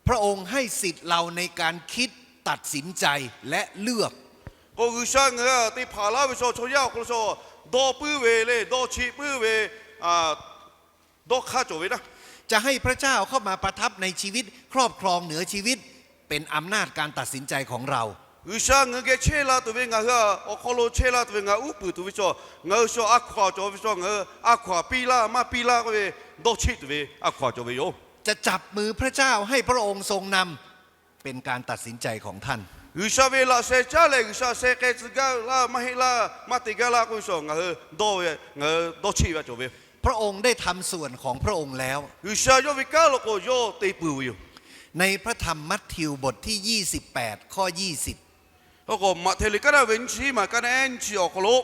พระองค์ให้สิทธิ์เราในการคิด ตัดสินใจ และเลือก K'o G'uiˬsha ngaˬ hui te hpanˍ laˇ ve chaw, chaw yaˇ awˬ hk'aw lo chaw dawˇ puiˉ ve le, dawˇ cheˆ puiˉ ve, dawˇ hk'aˇ cawˬ ve naˇ. จะให้พระเจ้าเข้ามาประทับในชีวิต ครอบครองเหนือชีวิต เป็นอำนาจการตัดสินใจของเรา G'uiˬsha ngaˬ hui geh chehˇ la tuˬ ve, ngaˬ hui awˬ hk'aw lo chehˇ la tuˬ ve, ngaˬ hui uˉ peunˍ tuˬ ve chaw, ngaˬ hui chaw a hkaw-anˬ cawˬ ve chaw, ngaˬ hui a hkaw-anˬ piˇ laˇ maˇ piˇ laˇ k'oˆ ve, dawˇ cheˆ tuˬ ve a hkaw-anˬ cawˬ ve yoˬ. จะจับมือพระเจ้าให้พระองค์ทรงนำ เป็นการตัดสินใจของท่าน G'uiˬsha ve laꞈ sheh caˉ leh G'uiˬsha sheh k'ai tcuh gaˇ laˇ maˇ heˆ laˇ, maˇ te gaˇ laˇ k'oˆ ve chaw, ngaˬ hui dawˇ ve, ngaˬ hui dawˇ cheˆ ve a cawˬ ve. พระองค์ได้ทำส่วนของพระองค์แล้ว G'uiˬsha yawˇ ve kanˉ law k'o yawˇ te peuˬ ve yoˬ. ในพระธรรมมัทธิวบทที่ยี่สิบแปด ข้อยี่สิบ K'o Maꞈhtehˍ liꞈ kaˉ naˆ ve nyiˇ chi maˬ kaˉ naˆ ehˉ nyiˇ chi awˬ hk'aw lo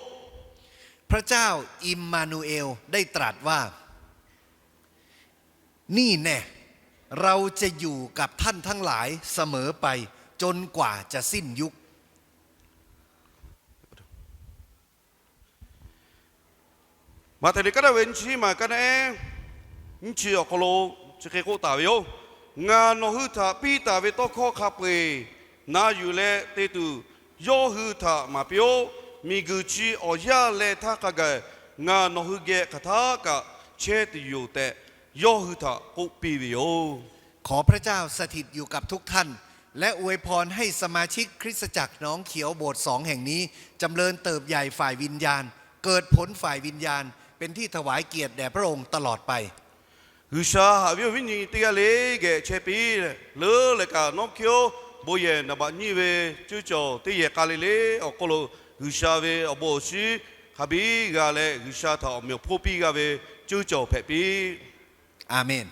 พระเจ้าอิมมานูเอลได้ตรัสว่า นี่แน่ เราจะอยู่กับท่านทั้งหลายเสมอไปจนกว่าจะสิ้นยุค Maꞈhtehˍ liꞈ kaˉ naˆ ve nyiˇ chi maˬ kaˉ naˆ ehˉ nyiˇ chi awˬ hk'aw lo chi hk'e k'oˆ taˍ ve yoˬ. Ngaˬ nawˬ hui htaꞈ piˇ taˍ ve tawˇ hkawˇ hk'a peu-eˬ na yuˬ leh te tuˬ, yawˇ hui htaꞈ maˍ piˇ-oˆ. Miˬguiˬ chi awˬ yaˇ leh htaˇ hk'a gaˬ ngaˬ nawˬ hui geh hk'aˬ htaˇ kaꞈ chehˇ tuˬ yoˬ tehꞈ, yawˇ hui htaꞈ k'oˆ piˇ ve yoˬ. ขอพระเจ้าสถิตอยู่กับทุกท่าน และอวยพรให้สมาชิกคริสตจักรหนองเขียวโบสถ์สองแห่งนี้ จำเริญเติบใหญ่ฝ่ายวิญญาณ เกิดผลฝ่ายวิญญาณ เป็นที่ถวายเกียรติแด่พระองค์ตลอดไป G'uiˬsha haꞈ ve awˬ viˉ nyi teˇ g'aˇ le geh chehˇ piˇ. Leuˉ leh kaꞈ nawˉ hkiˇ-oˆ, bon yehˬ naˍ baꞈ nyiˇ ve cuˇ cawˬ teˇ yehˬ k'a le le awˬ hk'aw lo G'uiˬsha ve awˬ bon awˬ shinˉ hk'a biˇ g'a leh, G'uiˬsha htaꞈ awˬ meꞈ awˬ hponˇ piˇ g'a ve cuˇ cawˬ hpehꞈ piˇ. Aˍmenˍ.